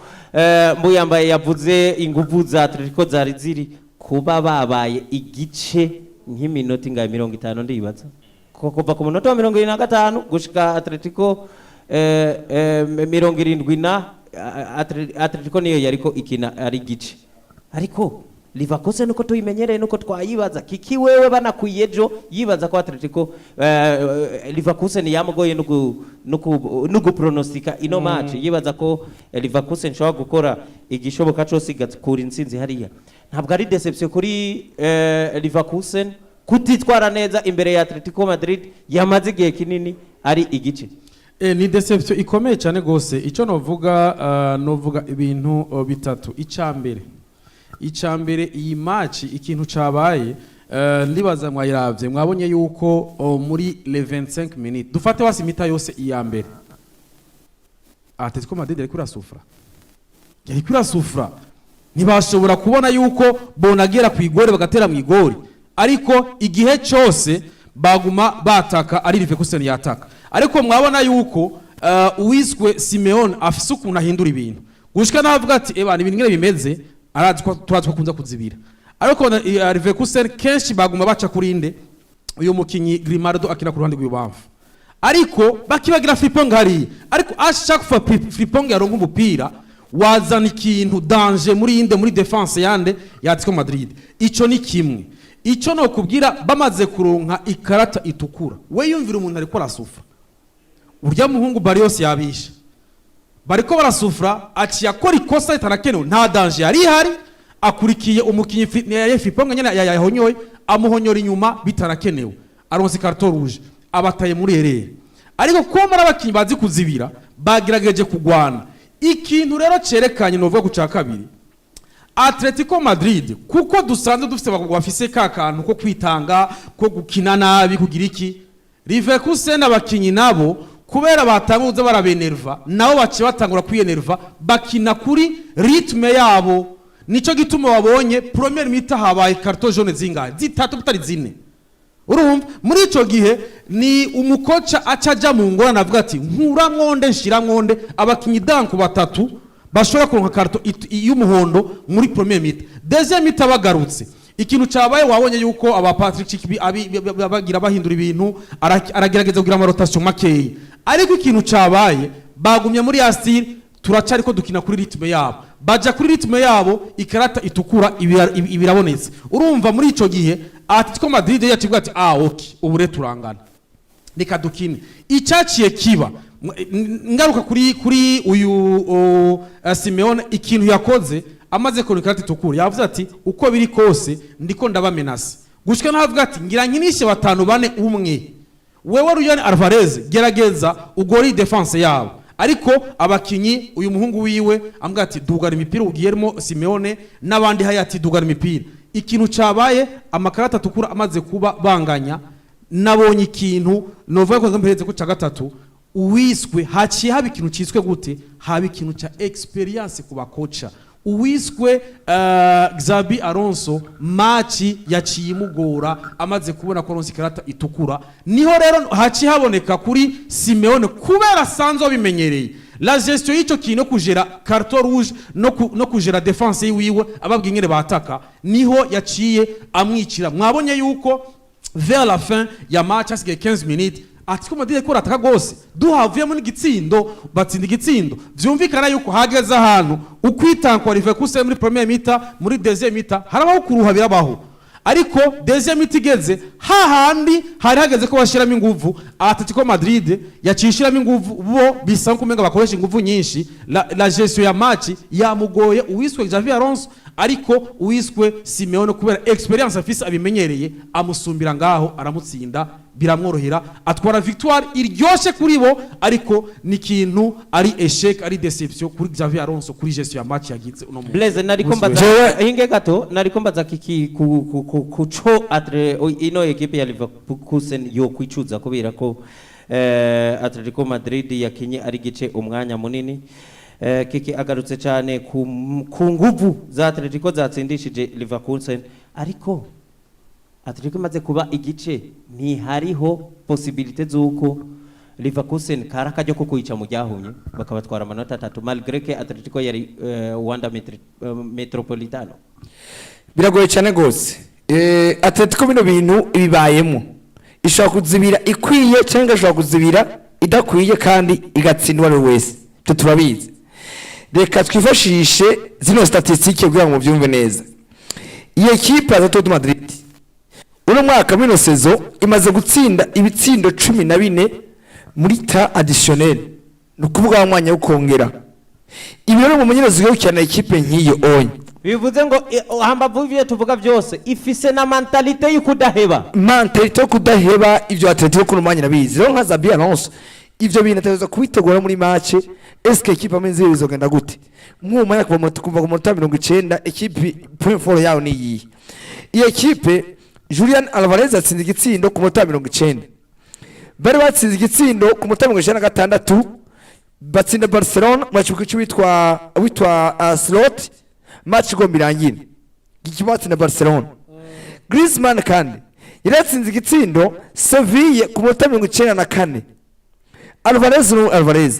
Speaker 1: Mbuyambaye yavuze inguvu za Atletico zari ziri kuba babaye igice nk'iminota ingahe, 50 ndibaza, ko kuva ku munota wa 75 gushika Atletico 70 na Atletico niyo yariko ikina ari igice. Ariko Leverkusen, nuko tuyimenyereye, nuko twayibaza kiki, wewe banakwiye ejo yibaza ko Atletico Leverkusen yamugoye nugu pronostika ino match, yibaza ko Leverkusen ishobora gukora igishoboka cyose igakura intsinzi hariya. Ntabwo ari déception kuri Leverkusen kutitwara neza imbere ya Atletico Madrid yamaze igihe kinini ari igice?
Speaker 3: Ni déception ikomeye cyane gose. Icyo novuga, novuga ibintu bitatu. Icambere, iyi match, ikintu cabaye, ndibaza mwayiravye, mwabonye yuko muri les 25 minutes, dufate basi mi-temps yose iya mbere, Atletico Madrid yariko irasufra, yariko irasufra. Ntibashobora kubona yuko bonagera ku igore bagatera mu igori, ariko igihe cyose baguma bataka, ari Leverkusen yataka. Ariko mwabona yuko uwiswe Simeone afise ukuntu ahindura ibintu, gushika naho avuga ati: "Eba, ibintu ngene bimeze, arazi ko turazi ko akunze kuzibira." Ariko Leverkusen kenshi baguma baca kuri inde? Uyu mukinyi Grimaldo akina ku ruhande rw'ibubamfu, ariko bakibagira Frimpong hariya. Ariko à chaque fois Frimpong yaronka umupira, wazana ikintu danger muri inde? Muri défense yande? Ya Atletico Madrid. Ico ni kimwe. Ico no kubwira, bamaze kuronka ikarata itukura, we yumvira umuntu ariko arasufa, urya muhungu Barrios yabisha, bariko barasufra, aciye akora ikosa ritanakenewe, nta danger yari ihari. Akurikiye umukinyi Frimpong nyene yahonyoye, amuhonyora inyuma bitanakenewe, aronse carton rouge, abataye muri erere. Ariko kuba muri abakinyi bazi kuzibira, bagerageje kugwana. Ikintu rero cerekanye, novuga ku ca kabiri, Atletico Madrid, kuko dusanzwe dufite abagabo bafise ka kantu ko kwitanga, ko gukina nabi, kugira iki, Leverkusen abakinyi nabo kubera batanguza barabenerva, nabo baciye batangura kwiyenerva, bakina kuri rythme yabo. Nico gituma wabonye première mi-temps habaye carton jaune zingahe? Zitatu, bitari zine. Urumva muri ico gihe ni umukoca aca aja mu ngorane, avuga ati: "Nkuramwonde, nshiramwonde?" Abakinyi danku batatu bashobora kuronka carton y'umuhondo muri première mi-temps. Deuxième mi-temps bagarutse, ikintu cabaye, wabonye yuko aba Patrick Chikibi bagira bahindura ibintu, aragerageza kugira ama rotation makeyi. Ariko ikintu cabaye, bagumye muri ya style, turacariko dukina kuri rythme yabo, baja kuri rythme yabo, ikarata itukura ibirabonetse. Urumva muri ico gihe Atletico Madrid yacivuga ati: "Ah, ok, ubu rero turangana, reka dukine." Icyaciye kiba, ngaruka kuri uyu Simeone, ikintu yakoze amaze kubona ikarata itukura, yavuze ati: "Uko biri kose ndiko ndabamenase." Gushika naho avuga ati: "Ngira nkinishe batanu, bane, umwe, wewe Julian Alvarez, gerageza ugore iyi défense yabo." Ariko abakinyi, uyu muhungu wiwe ambwira ati: "Dugana imipira." Guillermo Simeone n'abandi haya ati: "Dugana imipira." Ikintu cabaye, amakarata atukura amaze kuba banganya, nabonye ikintu novuga ko mpereze ko ca gatatu, uwiswe haciye haba ikintu ciswe gute? Haba ikintu ca expérience ku bakoca. Uwiswe Xabi Alonso, match yaciye imugora amaze kubona ko aronse ikarata itukura. Niho rero haciye haboneka kuri Simeone, kubera asanzwe abimenyereye la gestion y'ico kintu no kujera carton rouge no kujera défense yiwiwe, ababwiye ingene bataka, niho yaciye amwicira. Mwabonye yuko vers la fin ya match, hasigaye 15 minutes, Atletico Madrid ko rataka gose, duhavuyemo n'igitsindo, batsinda igitsindo. Vyumvikana yuko hageze ahantu ukwitankwa Leverkusen muri première mi-temps, muri deuxième mi-temps harabaho kuruha, birabaho. Ariko deuxième mi-temps igeze hahandi hari hageze ko bashiramo inguvu, Atletico Madrid yacishiramo inguvu, bo bisa nkumenga bakoresha inguvu nyinshi. La gestion ya match yamugoye uwiswe Xabi Alonso, ariko uwiswe Simeone, kubera expérience afise, abimenyereye, amusumbira ngaho, aramutsinda, biramworohera, atwara victoire iryoshe kuri bo. Ariko ni ikintu ari échec, ari déception kuri Xabi Alonso, kuri gestion ya match yagize uno munsi.
Speaker 1: Blaise, nariko
Speaker 3: Munsi
Speaker 1: mbaza
Speaker 2: Jewe-
Speaker 1: hinge gato, nariko mbaza kiki ku co atre ino équipe ya Leverkusen yo kwicuza, kubera ko Atletico Madrid yakinye ari gice umwanya munini. Kiki agarutse cyane ku nguvu za Atletico zatsindishije Leverkusen, ariko Atletico imaze kuba igice, ntihariho possibilité z'uko Leverkusen kari akajya ko kuyica mu ryahumye bakabatwara amanota 3, malgré que Atletico yari Wanda Metropolitano?
Speaker 2: Biragoye cyane rwose. Atletico bino bintu ibibayemo, ishobora kuzibira ikwiye cyangwa ishobora kuzibira idakwiye kandi igatsindwa uwo ari we wese, ibyo turabizi. Reka twifashishe zino statistiques kugira ngo mubyumve neza. Iyi ekipe ya Atletico de Madrid uno mwaka, muri ino saison, imaze gutsinda ibitsindo 14 muri temps additionnel, ni ukuvuga wa mwanya wo kongera. Ibi rero mu mumenyereza ugiye gukina ekipe nk'iyo onye,
Speaker 1: Bivuze ngo hambavu y'ivyo tuvuga byose, ifise na mentalité y'ukudaheba.
Speaker 2: Mentalité yo kudaheba, ibyo Atletico kuno mwanya nabizi. Rero nka Xabi Alonso, ivyo bintu ategerezwa kubitegura muri match. Eske ekipe ameze bizogenda gute nk'uwo mwanya, kuva ku munota 90? Ekipe point fort yayo ni iyihe? Iyi ekipe, Julian Alvarez atsinze igitsindo ku munota 90. Bari batsinze igitsindo ku munota 96, batsinda Barcelona mu kibuga witwa Slot. Match igomba irangire iki, batsinda Barcelona. Griezmann kandi yari yatsinze igitsindo Seville ku munota 94. Alvarez, no Alvarez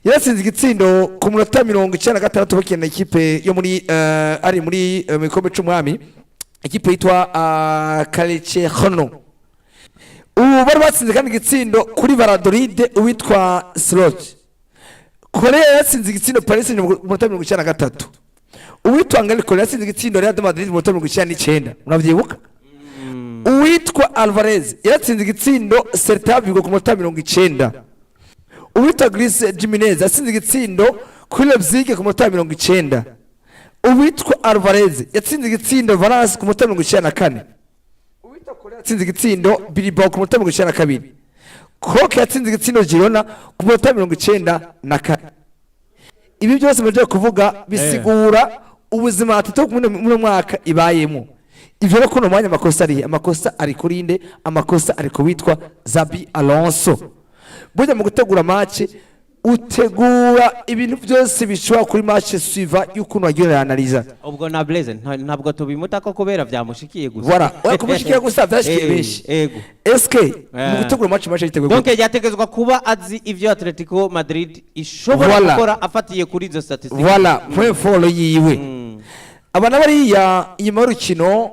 Speaker 2: yari yatsinze igitsindo ku munota 96, bakina ikipe yo muri ari muri mu gikombe c'umwami, ikipe yitwa Calecherono. Ubu bari batsinze kandi igitsindo kuri Valladolid, uwitwa Slot. Correa yatsinze igitsindo Paris Saint-Germain ku munota 93. Uwitwa Angel Correa yatsinze igitsindo Real de Madrid mu munota 99, murabyibuka. Uwitwa Alvarez yaratsinze igitsindo Celta Vigo ku munota 90. Uwitwa Gris Jimenez yatsinze igitsindo kuri Leipzig ku munota 90. Uwitwa Alvarez yatsinze igitsindo Valence ku munota 94. Uwitwa Correa yatsinze igitsindo Bilbao ku munota 92. Koke yatsinze igitsindo Girona ku munota 94. Ibi byose mujye kuvuga bisigura ubuzima Atletico muri uno mwaka ibayemo. Ivyo rero, kuno mwanya amakosa ari, amakosa ari kuri nde? Amakosa ari ku witwa Xabi Alonso. Burya mu gutegura match utegura ibintu byose bishobora kuri match suivant y'ukuntu wagiye analysa.
Speaker 1: Ubwo na Blaise ntabwo tubimuta ko kubera byamushikiye gusa.
Speaker 2: Voilà, oya, kumushikira gusa byashikiye benshi. Eske mu gutegura match yiteguye
Speaker 1: Donc
Speaker 2: gute?
Speaker 1: Yategezwa kuba azi ivyo Atletico Madrid ishobora gukora afatiye kuri izo statistiques.
Speaker 2: Voilà, point fort yiwe. Aba nabariya inyuma y'urukino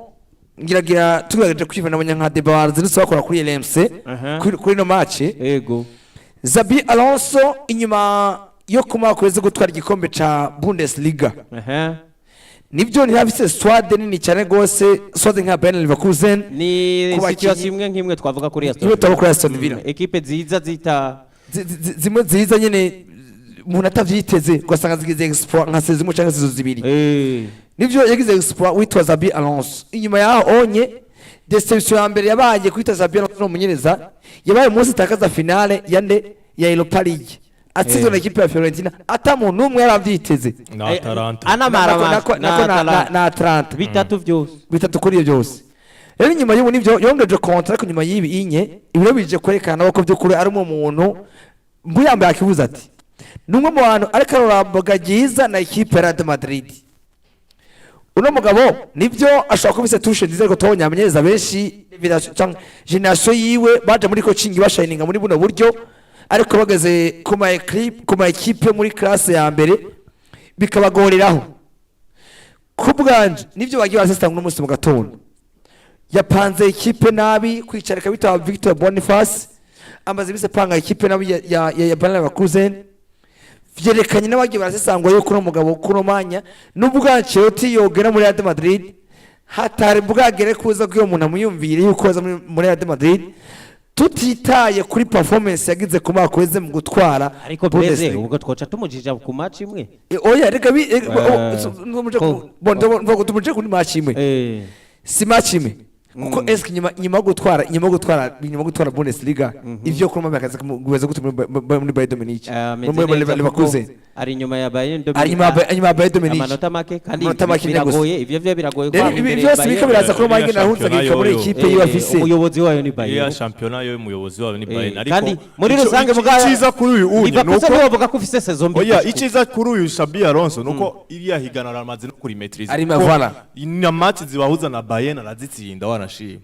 Speaker 2: ngiragira tugerageje kwivana abanya nka débat zindutse bakora kuri LMC kuri no match. Xabi Alonso, inyuma yo kumara kwezi gutwara igikombe ca Bundesliga, nibyo ntiyafise squad nini cyane gose, squad nka Bayern Leverkusen.
Speaker 1: Ni
Speaker 2: Ku bakinyi-
Speaker 1: situation imwe nk'imwe twavuga kuri Aston
Speaker 2: Imwe twavuga kuri Aston Villa.
Speaker 1: Ekipe nziza zita
Speaker 2: Zimwe nziza nyene umuntu atavyiteze, ugasanga zigize exploit nka saison imwe canke saison zibiri. Nivyo yagize exploit witwa Xabi Alonso. Inyuma yaho onye, déception ya mbere yabaye kwita Xabi Alonso n'umumenyereza yabaye umunsi itakaza finale ya nde, ya Europa League, atsinzwe na ekipe ya Fiorentina, ata muntu n'umwe yaravyiteze.
Speaker 5: Na Atalanta.
Speaker 1: Anamara
Speaker 2: Nako na Atalanta.
Speaker 1: Bitatu byose.
Speaker 2: Bitatu kuri ibyo byose. Rero inyuma y'ubu nivyo yongeje contrat, ariko nyuma y'ibi inye ibiro bije kwerekana ko by'ukuri ari umwe muntu mbuyambaye akibuza ati ni umwe mu bantu ariko aroramboga ryiza na ekipe ya Real Madrid. Uno mugabo nibyo ashobora kuba ifise touche nziza, ariko tubonye abamenyereza benshi canke génération yiwe baje muri coaching bashininga muri buno buryo, ariko bageze ku ma équipe muri classe ya mbere bikabagoreraho. Ku bwanje nibyo bagiye barasesitanga uno munsi mu gatondo, yapanze ikipe nabi, kwicarika bitaba Victor Boniface, amaze iminsi apanga ikipe nabi ya Bayer Leverkusen. Vyerekanye n'abagiye barasesangwa yuko uno mugabo kuno mwanya nubwo Ancelotti yogera muri Real Madrid, hatari bwagere kuza ko iyo umuntu amuyumvire yuko aza muri Real Madrid, tutitaye kuri performance yagize ku mwaka weze mu gutwara
Speaker 1: Ariko Blaise,
Speaker 2: Bundesliga.
Speaker 1: ubwo twoca tumujija ku match imwe.
Speaker 2: Oya, reka bi bon, mvuga tumuje kuri match imwe. Si match imwe, kuko eske inyuma yo gutwara Bundesliga, ivyo kuruma bakaza kumugeza gute muri Bayern Munich,
Speaker 1: Ameze
Speaker 2: muri
Speaker 1: neza kuko
Speaker 2: Leverkusen?
Speaker 1: Ari inyuma ya Bayern.
Speaker 2: Ari inyuma ya Bayern Munich.
Speaker 1: Amanota make kandi
Speaker 2: Amanota make nyine gusa.
Speaker 1: biragoye, ivyo vyo biragoye
Speaker 2: Rero
Speaker 1: kwaba
Speaker 2: ibi
Speaker 1: imbere
Speaker 2: byose
Speaker 1: ya
Speaker 2: biriko
Speaker 1: Bayern.
Speaker 2: biraza kuba
Speaker 5: Iriya
Speaker 2: Bayern ahuzagirika muri
Speaker 5: shampiyona
Speaker 2: ekipe yiwe afise.
Speaker 1: Umuyobozi wayo ni
Speaker 5: Iriya
Speaker 1: Bayern.
Speaker 5: shampiyona yo umuyobozi wayo ni Bayern, ariko
Speaker 1: Kandi muri rusange
Speaker 5: iciza kuri uyu unye
Speaker 1: Liverpool
Speaker 5: nuko
Speaker 1: ntiwovuga ko ufise saison mbi.
Speaker 5: Oya, iciza kuri uyu Xabi Alonso nuko iriya higana aramaze no kurimetriza.
Speaker 2: Arima, voilà.
Speaker 5: Na match zibahuza na Bayern arazitsinda, wanashima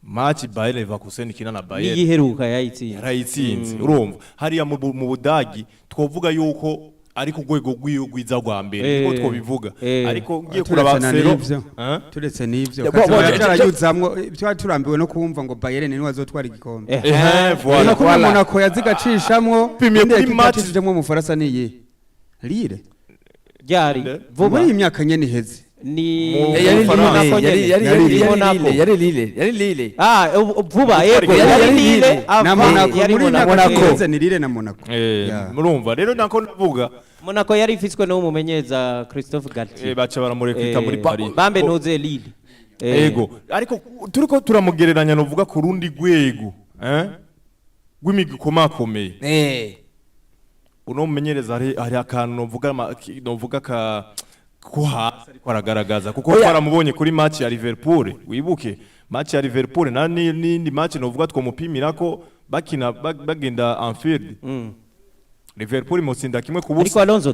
Speaker 5: match Bayern Leverkusen ikina na Bayern.
Speaker 1: Niyiheruka yayitsinze.
Speaker 5: Yarayitsinze. Urumva hariya mu Budagi twovuga yuko ari ku rwego rw'igwiza rwa mbere, niko twobivuga. Ariko ngiye kuraba
Speaker 4: Turetse na
Speaker 5: Sero
Speaker 4: n'ivyo.
Speaker 5: Hein?
Speaker 4: Turetse n'ivyo,
Speaker 2: Ya,
Speaker 4: cyarayuzamwo twari turambiwe no kumva ngo Bayern niwe azotwara igikombe.
Speaker 5: Ehe, voilà.
Speaker 4: Nako
Speaker 2: Voilà.
Speaker 4: Monaco yazigachishamwo.
Speaker 5: Pimiye
Speaker 4: Indi
Speaker 5: kuri
Speaker 4: ekipe
Speaker 5: match-
Speaker 4: yacishijemwo mu Faransa ni iyihe? Lille.
Speaker 1: Ryari? Vuba.
Speaker 4: Muri iyi myaka nyene iheze.
Speaker 1: Ni
Speaker 2: Yari
Speaker 1: Monaco
Speaker 2: Lille,
Speaker 1: nyene.
Speaker 2: yari
Speaker 1: Ni
Speaker 2: yari
Speaker 1: Monaco.
Speaker 2: Lille, yari Lille, yari Lille.
Speaker 1: Ah, vuba, yego.
Speaker 2: Yari
Speaker 1: Yari
Speaker 2: Lille.
Speaker 1: Lille
Speaker 4: Na
Speaker 1: ava
Speaker 4: Monaco
Speaker 1: yari
Speaker 4: muri iyi myaka
Speaker 1: Monaco.
Speaker 4: iheze ni Lille na Monaco. Yeah.
Speaker 5: Murumva rero nako ndavuga.
Speaker 1: Monaco yari ifiswe n'umumenyereza Christophe Galtier.
Speaker 5: Baca baramurekita muri Paris.
Speaker 1: Bambe ntuze Lille.
Speaker 5: Ego, ariko turiko turamugereranya novuga ku rundi rwego rw'imigwi ikomakomeye. Uno mumenyereza hari akantu novuga novuga ka ko hasi ariko aragaragaza, kuko
Speaker 2: Oya.
Speaker 5: twaramubonye kuri match ya Liverpool. Wibuke match ya Liverpool na n'indi match novuga twomupimira ko bakina bagenda Anfield, Liverpool imutsinda kimwe ku
Speaker 1: Ariko
Speaker 5: busa.
Speaker 1: Alonso,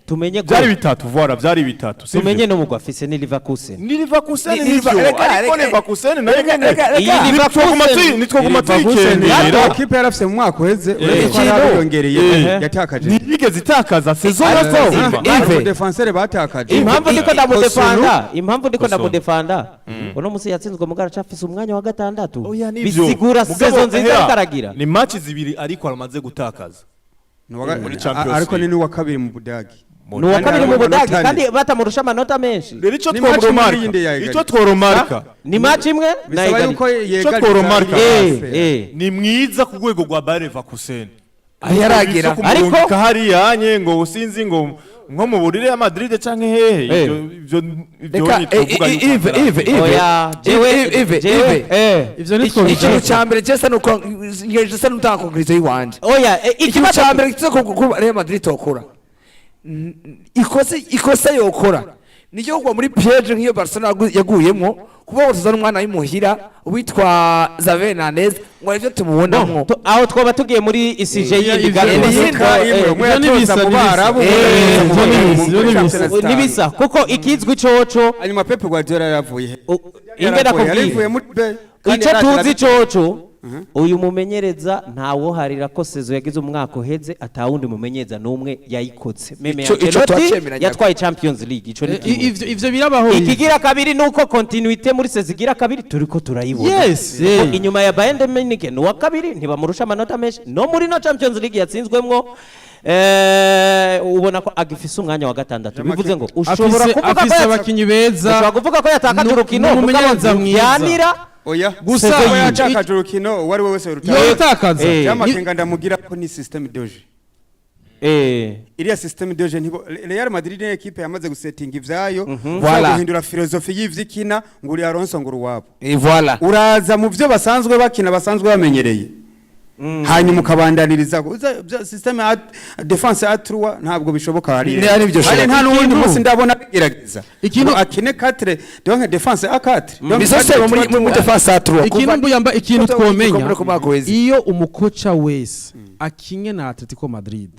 Speaker 1: tumenye ko
Speaker 5: Byari bitatu, voilà, byari bitatu, sivyo?
Speaker 1: Tumenye n'umugwi afise ni Leverkusen.
Speaker 5: Ni Leverkusen.
Speaker 2: Ni
Speaker 5: Nivyo, ariko Leverkusen nayo nyene
Speaker 1: Iyi Leverkusen
Speaker 5: nitwoguma
Speaker 4: Leverkusen
Speaker 5: tuyikendera.
Speaker 4: ekipe yarafise mu mwaka uheze, uretse ko yarabiyongereye, yatakaje.
Speaker 5: Ntiyigeze itakaza saison yose nzima.
Speaker 2: Ive.
Speaker 4: Aba défenseur batakaje.
Speaker 1: Impamvu ndiko ndamudefanda, impamvu ndiko
Speaker 5: Kosunu.
Speaker 1: ndamudefanda, uno musi yatsinzwe mugara acafise umwanya wa gatandatu.
Speaker 5: Oya, nivyo.
Speaker 1: Bisigura
Speaker 5: Mugabo,
Speaker 1: saison nziza
Speaker 5: hera,
Speaker 1: ariko aragira.
Speaker 5: Ni match zibiri ariko aramaze gutakaza muri Champions
Speaker 4: Ariko ni
Speaker 5: League.
Speaker 4: n'uwa kabiri mu Budagi.
Speaker 1: Ni uwa kabiri mu
Speaker 4: Kandi
Speaker 1: Budage
Speaker 4: amanota
Speaker 1: kandi batamurusha amanota menshi.
Speaker 5: Rero icyo
Speaker 4: Ni match
Speaker 5: tworomarka,
Speaker 4: imwe yindi ya
Speaker 5: icyo
Speaker 4: Egali.
Speaker 5: tworomarka,
Speaker 1: Ni match imwe na
Speaker 4: Bisaba
Speaker 1: Egali.
Speaker 4: yuko yegariza.
Speaker 5: Tworomarka. Ni mwiza ku rwego rwa Bayer Leverkusen.
Speaker 2: Ntiyaragera.
Speaker 5: Ariko hariya nye ngo usinzi ngo nko mu burire ya Madrid canke hehe, ivyo
Speaker 2: Reka
Speaker 5: ni twovuga yuko
Speaker 2: Ive, Ive, Ive.
Speaker 1: Oya, jewe
Speaker 2: Ive, Ive,
Speaker 1: jewe
Speaker 2: Ive.
Speaker 3: Ivyo nitwo
Speaker 2: Ikintu cya mbere cyose nuko ngeje n'utanga conclusion y'iwanje.
Speaker 1: Oya,
Speaker 2: Ikintu
Speaker 1: ikibazo
Speaker 2: cya mbere kiza ko Real Madrid tokora, ikosa yokora nicyo kugwa muri piège nk'iyo Barcelona yaguyemwo, kuba wotuzana umwana w'imuhira witwa Xavi Hernandez ngo arivyo tumubonamwo.
Speaker 1: Aho twoba tugiye muri isije yindi
Speaker 3: Ivyo
Speaker 1: gato.
Speaker 4: Imwe umwe
Speaker 3: Ivyo ni
Speaker 4: yatoza
Speaker 3: bisa,
Speaker 4: mu
Speaker 3: ni bisa.
Speaker 4: Barabu,
Speaker 3: Ivyo ni bisa, ivyo ni bisa.
Speaker 1: Nibisa kuko ikizwi coco
Speaker 4: Hanyuma Pep Guardiola yaravuye he?
Speaker 1: Inge
Speaker 4: Yaravuye
Speaker 1: nakubwiye
Speaker 4: muri B kandi
Speaker 1: icyo
Speaker 4: yaraje
Speaker 1: tuzi coco, uyu mumenyereza ntawoharira ko saison yagize umwaka uheze atawundi mumenyereza n'umwe yayikotse, même
Speaker 2: Ico
Speaker 1: Ancelotti
Speaker 2: turacemeranya.
Speaker 1: yatwaye Champions League. Ico ni kimwe.
Speaker 3: Ivyo birabaho.
Speaker 1: Ikigira kabiri nuko continuité muri saison igira kabiri turiko turayibona.
Speaker 3: Yes.
Speaker 1: Kuko inyuma ya Bayern de Munich ni uwa kabiri, ntibamurusha amanota menshi no muri no Champions League yatsinzwemwo. Ubona ko agifise umwanya wa gatandatu, bivuze ngo ushobora
Speaker 3: Afise
Speaker 1: kuvuga ko
Speaker 3: afise abakinyi beza.
Speaker 1: ushobora kuvuga ko yatakaje urukino
Speaker 3: N'umumenyereza
Speaker 1: mugabo
Speaker 3: mwiza.
Speaker 1: yanira
Speaker 4: Oya.
Speaker 3: Gusa
Speaker 4: Kuba yatakaje urukino uwo ari we wese
Speaker 3: Yo yatakaza.
Speaker 4: Byamakenga ndamugira ko ni système de jeu. Iriya système de jeu ntibo Real Madrid ni équipe yamaze gusetinga ivyayo.
Speaker 2: Voilà.
Speaker 4: Guhindura philosophie y'ivyikina ngo uri Alonso ngo uri uwabo.
Speaker 2: Et voilà.
Speaker 4: Uraza mu byo basanzwe bakina, basanzwe bamenyereye, hanyuma ukabandaniriza système à défense à 3 ntabwo bishoboka hariya.
Speaker 2: Ni nibyo
Speaker 4: Hari
Speaker 2: bishoboka.
Speaker 4: nta n'uwundi munsi ndabona bigerageza
Speaker 3: Ikintu
Speaker 4: ngo akine 4, donc défense à 4, donc
Speaker 2: Bisose
Speaker 4: 4,
Speaker 2: muri défense à 3.
Speaker 3: Ikintu mbuyamba, ikintu twomenya,
Speaker 2: Ku mwaka uheze.
Speaker 3: iyo umukoca wese akinye na Atletico Madrid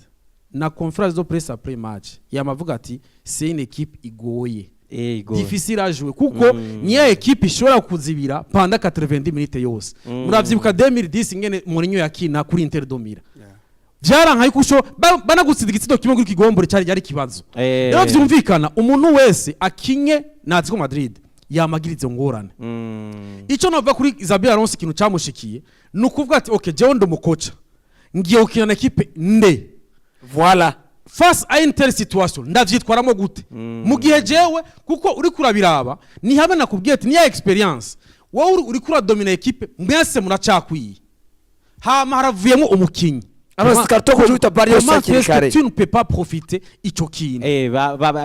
Speaker 3: na conférence de presse après match yamavuga ati: "C'est une équipe igoye, difficile à jouer", kuko niyo équipe ishobora kuzibira pendant 90 minutes yose. Muravyibuka 2010 ingene Mourinho yakina kuri Inter de Milan, byaranka yuko usho banagutsinda igitsindo kimwe kuri kigombore cyari yari ikibazo. Rero vyumvikana umuntu wese akinye na Atletico Madrid yamagira izo ngorane. Icyo navuga kuri Xabi Alonso, ikintu cyamushikiye ni ukuvuga ati: "Okay, jewe ndi umukoca, ngiye gukina na équipe nde
Speaker 2: Voilà.
Speaker 3: face à une telle situation, ndavyitwaramo gute?" Mu gihe jewe kuko uri kurabiraba ni hamwe nakubwiye ati niya expérience, wowe uri kuradomina équipe, mwese muracakwiye, hama haravuyemo umukinyi.
Speaker 2: Aronse carton rouge wita Barrios
Speaker 3: Comment
Speaker 2: hakiri
Speaker 3: est-ce que
Speaker 2: kare.
Speaker 3: tu ne peux pas profiter ico kintu?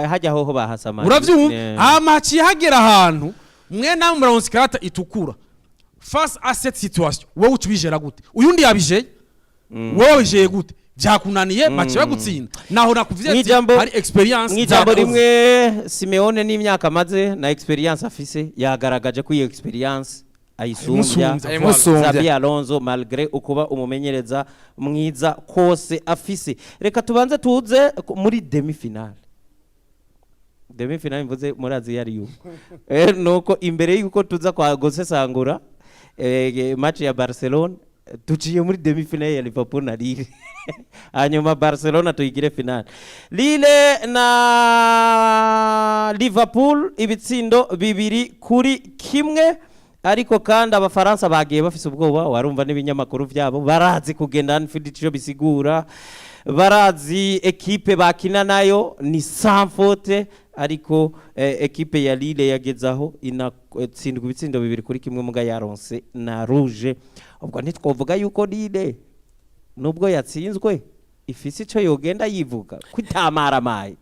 Speaker 1: Hajya hoho bahasamaye.
Speaker 3: Uravyumva, hama haciye hagera ahantu mwe namwe muraronse ikarata itukura. Face à cette situation, wowe uca ubijera gute? Uyundi yabijeye, wowe wabijeye gute? Byakunaniye, baciye bagutsinda. Naho nakuvuze ati hari expérience
Speaker 1: Mw'ijambo
Speaker 3: zakoze.
Speaker 1: rimwe, Simeone n'imyaka amaze na expérience afise yagaragaje ko iyo expérience ayisumbya
Speaker 3: Ayimusumbya.
Speaker 2: Ayimusumbya.
Speaker 1: Xabi Alonso, malgré ukuba umumenyereza mwiza kose afise. Reka tubanze tuze muri demi finale. Demi finale mvuze murazi yari yo, nuko imbere yuko tuza kwa gusesangura match ya Barcelona, tuciye muri demi finale ya Liverpool na Lille, hanyuma Barcelona tuyigire finale. Lille na Liverpool, ibitsindo 2-1. Ariko kandi Abafaransa bagiye bafise ubwoba, warumva n'ibinyamakuru vyabo, barazi kugenda Anfield ico bisigura, barazi ekipe bakina nayo ni sans faute. Ariko ekipe ya Lille yagezaho inatsindwa ibitsindo 2-1, muga yaronse na rouge. Ubwo ntitwovuga yuko Lille, nubwo yatsinzwe, ifise ico yogenda yivuga kwitamaramaye?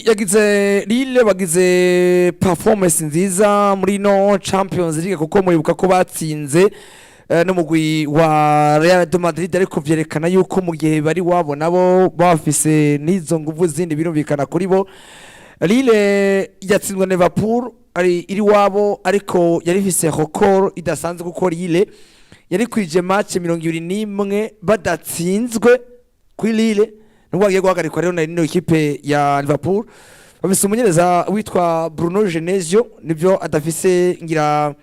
Speaker 2: Yagize Lille bagize performance nziza muri no Champions League, kuko muribuka ko batsinze n'umugwi wa Real de Madrid, ariko vyerekana yuko mu gihe bari wabo nabo bafise n'izo nguvu zindi, birumvikana kuri bo. Lille yatsinzwe na Liverpool ari iri wabo, ariko yari ifise record idasanzwe, kuko Lille yari kwije match 21 badatsinzwe kuri Lille, nubwo bagiye guhagarikwa rero na ino ekipe ya Liverpool. Bafise umumenyereza witwa Bruno Genesio, nibyo adafise ngira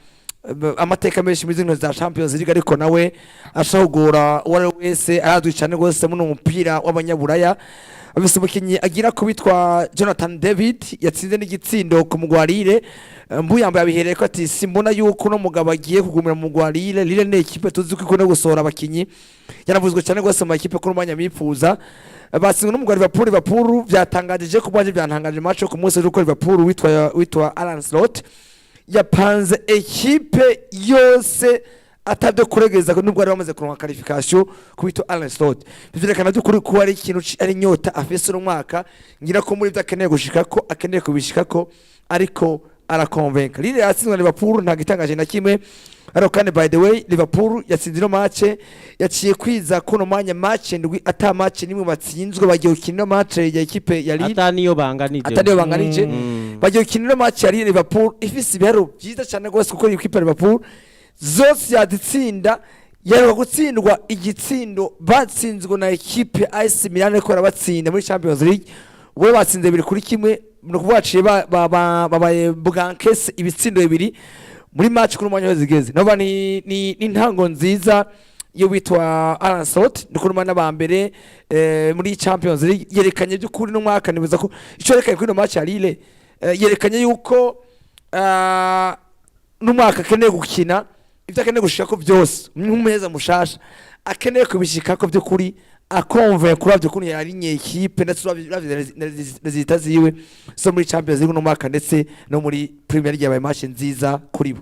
Speaker 2: amateka menshi muri zino za Champions League, ariko nawe ashobora kugora uwo ari we wese, arazwi cyane rwose muri uno mupira w'abanyaburaya. Bafise umukinnyi agira ko witwa Jonathan David, yatsinze n'igitsindo ku mugwi wa Lille. Mbuyamba yabihereye ko ati: "Simbona yuko uno mugabo agiye kugumira mu mugwi wa Lille." Lille ni ekipe tuzi ko ikunda gusohora abakinyi, yaravuzwe cyane rwose mu makipe ko umwanya bifuza. Batsinzwe n'umugwi wa Liverpool. Liverpool byatangaje ko bwaje byantangaje match yo ku munsi w'ejo, ko Liverpool witwa Arne Slot yapanze ekipe yose atabyo kuregeza, nubwo bari bamaze kuronka qualification ku witwa Arne Slot. Bivyerekana by'ukuri ko ari ikintu ari inyota afise uno mwaka, ngira ko muri byo akeneye gushikako, akeneye kubishikako, ariko arakonvenka. Lille yatsinzwe na Liverpool, nta gitangaje na kimwe. Ariko kandi, by the way, Liverpool yatsinze ino match, yaciye kwiza kuno mwanya match ndwi ata match nimwe batsinzwe. Bagiye gukina ino match ya ekipe ya Lille
Speaker 1: ata niyo banganije.
Speaker 2: Atari yo banganije. Bagiye gukina ino match ya Lille, Liverpool ifise ibiharuro byiza cyane rwose, kuko iyi ekipe ya Liverpool zose yazitsinda. Yaheruka gutsindwa igitsindo, batsinzwe na ekipe ya AC Milan, ariko barabatsinda muri Champions League. Ubwo batsinze 2-1, ni ukuvuga baciye babaye bwankese ibitsindo bibiri muri match kuri umwanya zigeze. Nova ni intango nziza yo witwa Arne Slot, ni kuri umwanya wa mbere muri Champions League. Yerekanye by'ukuri n'umwaka, nibaza ko icyo yerekanye kuri ino match ya Lille, yerekanye yuko n'umwaka akeneye gukina ibyo akeneye gushikako byose nk'umuheza mushasha, akeneye kubishikako by'ukuri, akonveye kuri by'ukuri yarinye ekipe, ndetse uravye na zita ziwe zo muri Champions League uno mwaka, ndetse no muri Premier League, yabaye match nziza kuri bo.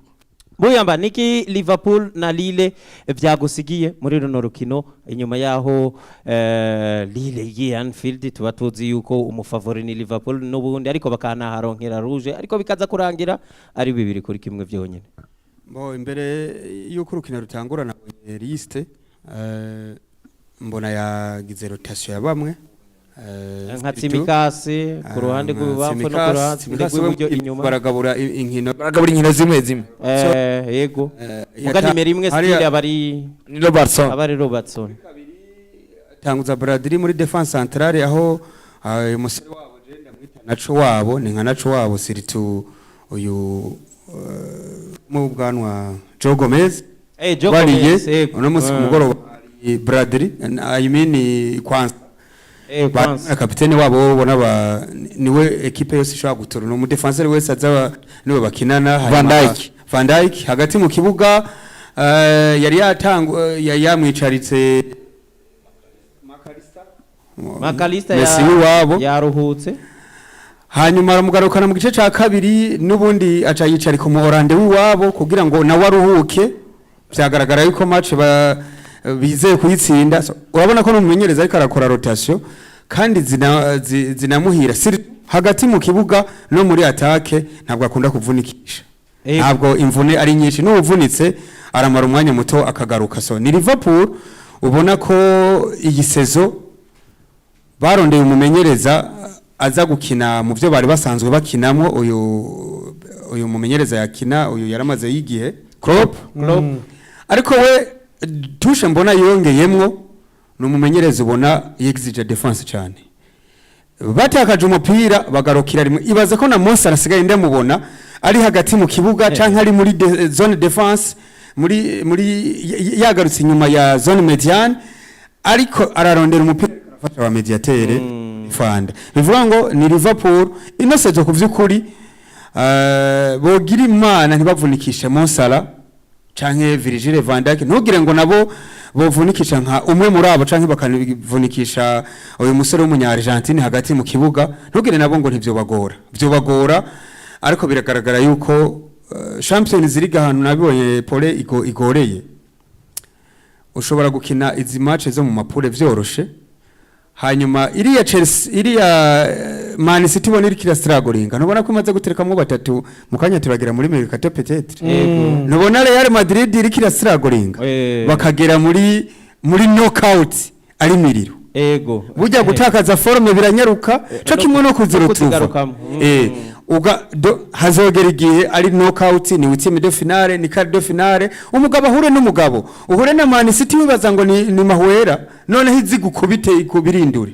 Speaker 1: Buyamba, niki Liverpool na Lille vyagusigiye muri runo rukino, inyuma yaho Lille igiye Anfield, tuba tuzi yuko umufavori ni Liverpool n'ubundi, ariko bakanaharonkera rouge, ariko bikaza kurangira ari 2-1 vyonyene?
Speaker 4: Bo, imbere y'uko urukino rutangura nabonye liste, mbona yagize rotation ya bamwe
Speaker 1: nka Tsimikas ku ruhande rw'ibubamfu no ku ruhande rw'iburyo inyuma.
Speaker 4: Baragabura inkino.
Speaker 2: Baragabura inkino zimwe zimwe.
Speaker 1: Yego, muga nimero 1 style abari
Speaker 2: ni Robertson.
Speaker 1: Abari Robertson.
Speaker 4: Tanguza Bradley muri défense centrale, aho uyu musore wabo je ndamwita naco wabo, ni nka naco wabo, surtout uyu mu bwanwa Joe Gomez.
Speaker 1: Joe
Speaker 4: bariye
Speaker 1: Gomez, yego.
Speaker 4: Uno munsi ku mugoroba hari Bradley, I mean Kwanza.
Speaker 1: Kwanza.
Speaker 4: Na kapitene wabo ubona ba niwe ekipe yose ishobora gutora, no mu wese aza niwe bakinana.
Speaker 2: Van
Speaker 4: Hanyuma
Speaker 2: Dijk.
Speaker 4: Van Dijk hagati mu kibuga, yari yatangwa, yamwicaritse
Speaker 1: Makalista.
Speaker 4: Messi w'iwabo.
Speaker 1: Yaruhutse.
Speaker 4: Hanyuma aramugarukana mu gice ca kabiri, n'ubundi aca yicarika umuhorande w'iwabo kugira ngo nawe aruhuke. Vyagaragara yuko match ba bizeye kuyitsinda. So, urabona ko n'umumenyereza ariko arakora rotation kandi zinamuhira. Hagati mu kibuga no muri attaque ntabwo akunda kuvunikisha. Ntabwo imvune ari nyinshi, n'uwuvunitse aramara umwanya muto akagaruka. So ni Liverpool ubona ko iyi saison barondeye umumenyereza aza gukina mu byo bari basanzwe bakinamo. Uyu mumenyereza yakina, uyu yaramaze y'igihe, Klopp.
Speaker 1: Klopp.
Speaker 4: Ariko we touche mbona yongeyemwo, ni umumenyereza ubona yexige défense cyane. Batakaje umupira bagarukira rimwe. Ibaze ko na Mo Salah asigaye ndamubona ari hagati mu kibuga canke ari muri zone défense, muri yagarutse inyuma ya zone médiane, ariko ararondera umupira, arafasha ba médiateur fanda. Bivuga ngo ni Liverpool ino saison ku vy'ukuri. Bogira Imana ntibavunikishe Mo Salah canke Virgil van Dijk, ntugire ngo nabo bovunikisha nka umwe muri abo, canke bakanivunikisha uyu musore w'umunya Argentine hagati mu kibuga, ntugire nabo ngo ntivyobagora, vyobagora. Ariko biragaragara yuko Champions League, ahantu nabibonye pole igoreye, ushobora gukina izi match zo mu ma poules vyoroshe, hanyuma iriya Chelsea, iriya Man City ubona iriko irastrugglinga, ntubona ko imaze guterekamwo batatu mu kanya, turagera muri mercato peut-être. Ntubona Real Madrid iriko irastrugglinga, bakagera muri knockout ari miriro. Burya gutakaza forme biranyaruka, co kimwe no kuzirutuva.
Speaker 1: Kuzigarukamo.
Speaker 4: Uga hazogera igihe ari knockout, ni huitième de finale, ni quart de finale, umugabo ahure n'umugabo, uhure na Man City wibaza ngo ni mahwera, noneho izi gukubite ikubirindure.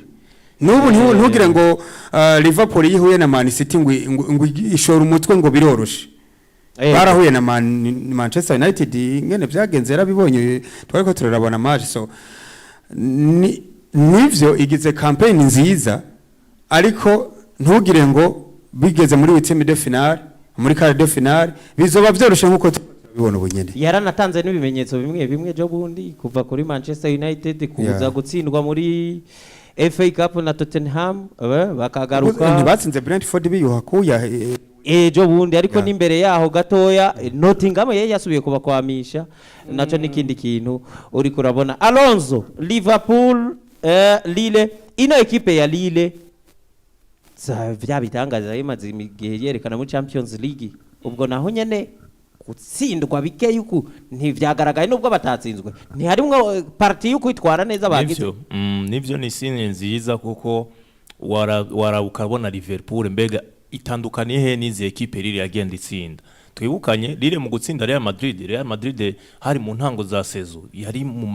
Speaker 4: N'ubu ntugire ngo Liverpool yihuye na Man City ngo ishora umutwe ngo biroroshe. Barahuye na Manchester United, ingene vyagenze yarabibonye, twariko turarabona match. So ni nivyo igize campaign nziza, ariko ntugire ngo bigeze muri huitième de finale, muri quart de finale bizoba vyoroshe nkuko turabibona ubu nyene.
Speaker 1: Yaranatanze n'ibimenyetso bimwe bimwe ejo bundi, kuva kuri Manchester United kuza gutsindwa muri FA Cup na Tottenham, bakagaruka.
Speaker 4: Ntibatsinze Brentford biyuha kuya?
Speaker 1: Ejo bundi ariko n'imbere yaho gatoya, Nottingham yari yasubiye kubakwamisha, naco n'ikindi kintu uri kurabona. Alonso, Liverpool, Lille, ino ekipe ya Lille vya bitangaza bimaze igihe yerekana muri Champions League, ubwo naho nyene gutsindwa bike yuku ntivyagaragaye, nubwo batatsinzwe ntiharimwo partie yo kwitwara neza bagize.
Speaker 5: Nivyo, nivyo ni signe nziza, kuko wara ukabona Liverpool mbega itandukaniye he n'izi ekipe Lille yagenda itsinda. Twibukanye Lille mu gutsinda Real Madrid, Real Madrid hari mu ntango za saison, yari mu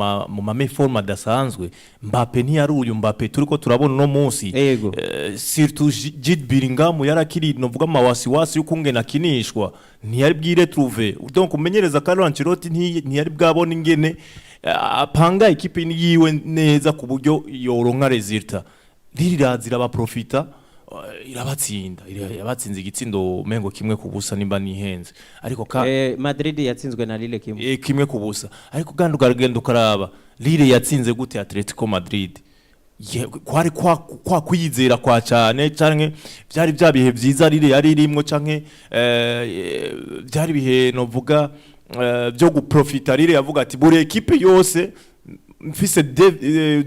Speaker 5: ma méforme adasanzwe. Mbappe ntiyari uyu Mbappe turiko turabona uno munsi. Surtout Jude Bellingham yarakiri novuga amawasiwasi y'ukungene akinishwa, ntiyari bwire trouve. Donc umenyereza Carlo Ancelotti ntiyari bwabona ingene apanga ekipe yiwe neza ku buryo yoronka résultat. Lille iraza irabaprofita, irabatsinda, yabatsinze igitsindo mengo 1-0 nimba nihenze, ariko ka
Speaker 1: Madrid yatsinzwe na Lille 1.
Speaker 5: 1-0. Ariko kandi ukagenda ukaraba Lille yatsinze gute Atletico Madrid, kwari kwa kwiyizera kwa cyane, canke byari bya bihe byiza Lille yari irimwo, canke byari bihe novuga byo guprofita. Lille yavuga ati buri ekipe yose mfise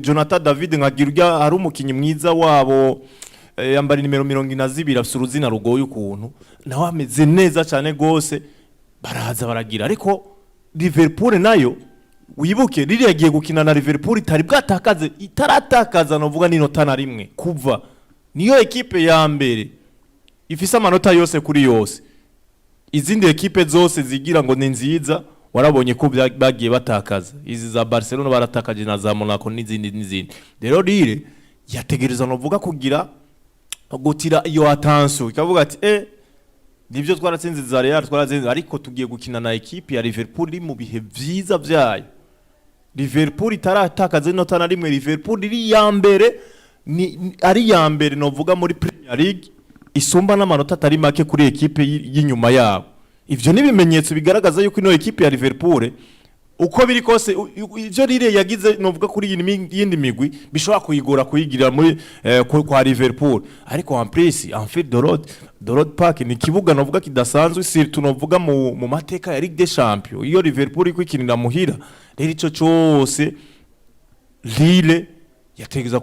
Speaker 5: Jonathan David, nkagira urya hari umukinyi mwiza wabo, yambara nimero 42, afise uruzina rugoye ukuntu, nawe ameze neza cyane gose, baraza baragira. Ariko Liverpool nayo, wibuke Lille yagiye gukina na Liverpool itari bwatakaze, itaratakaza novuga n'inota na rimwe kuva, niyo ekipe ya mbere ifise amanota yose kuri yose. Izindi ekipe zose zigira ngo ni nziza, warabonye ko bagiye batakaza, izi za Barcelona baratakaje na za Monaco n'izindi n'izindi. Rero Lille yategereza novuga kugira gutira iyo attention, ikavuga ati nibyo twaratsinze za Real, twaratsinze, ariko tugiye gukina na ekipe ya Liverpool iri mu bihe vyiza vyayo, Liverpool itaratakaza inota na rimwe, Liverpool iri ya mbere, ari ya mbere novuga muri Premier League, isumba n'amanota atari make kuri ekipe y'inyuma yabo. Ivyo ni ibimenyetso bigaragaza yuko ino ekipe ya Liverpool, uko biri kose, ivyo Lille yagize novuga kuri iyi yindi migwi bishobora kuyigora kuyigirira muri kwa Liverpool. Ariko en plus Anfield Road, the Road Park, ni kibuga novuga kidasanzwe, surtout novuga mu mateka ya Ligue des Champions iyo Liverpool iri kwikinira muhira. Rero ico cose Lille yategeza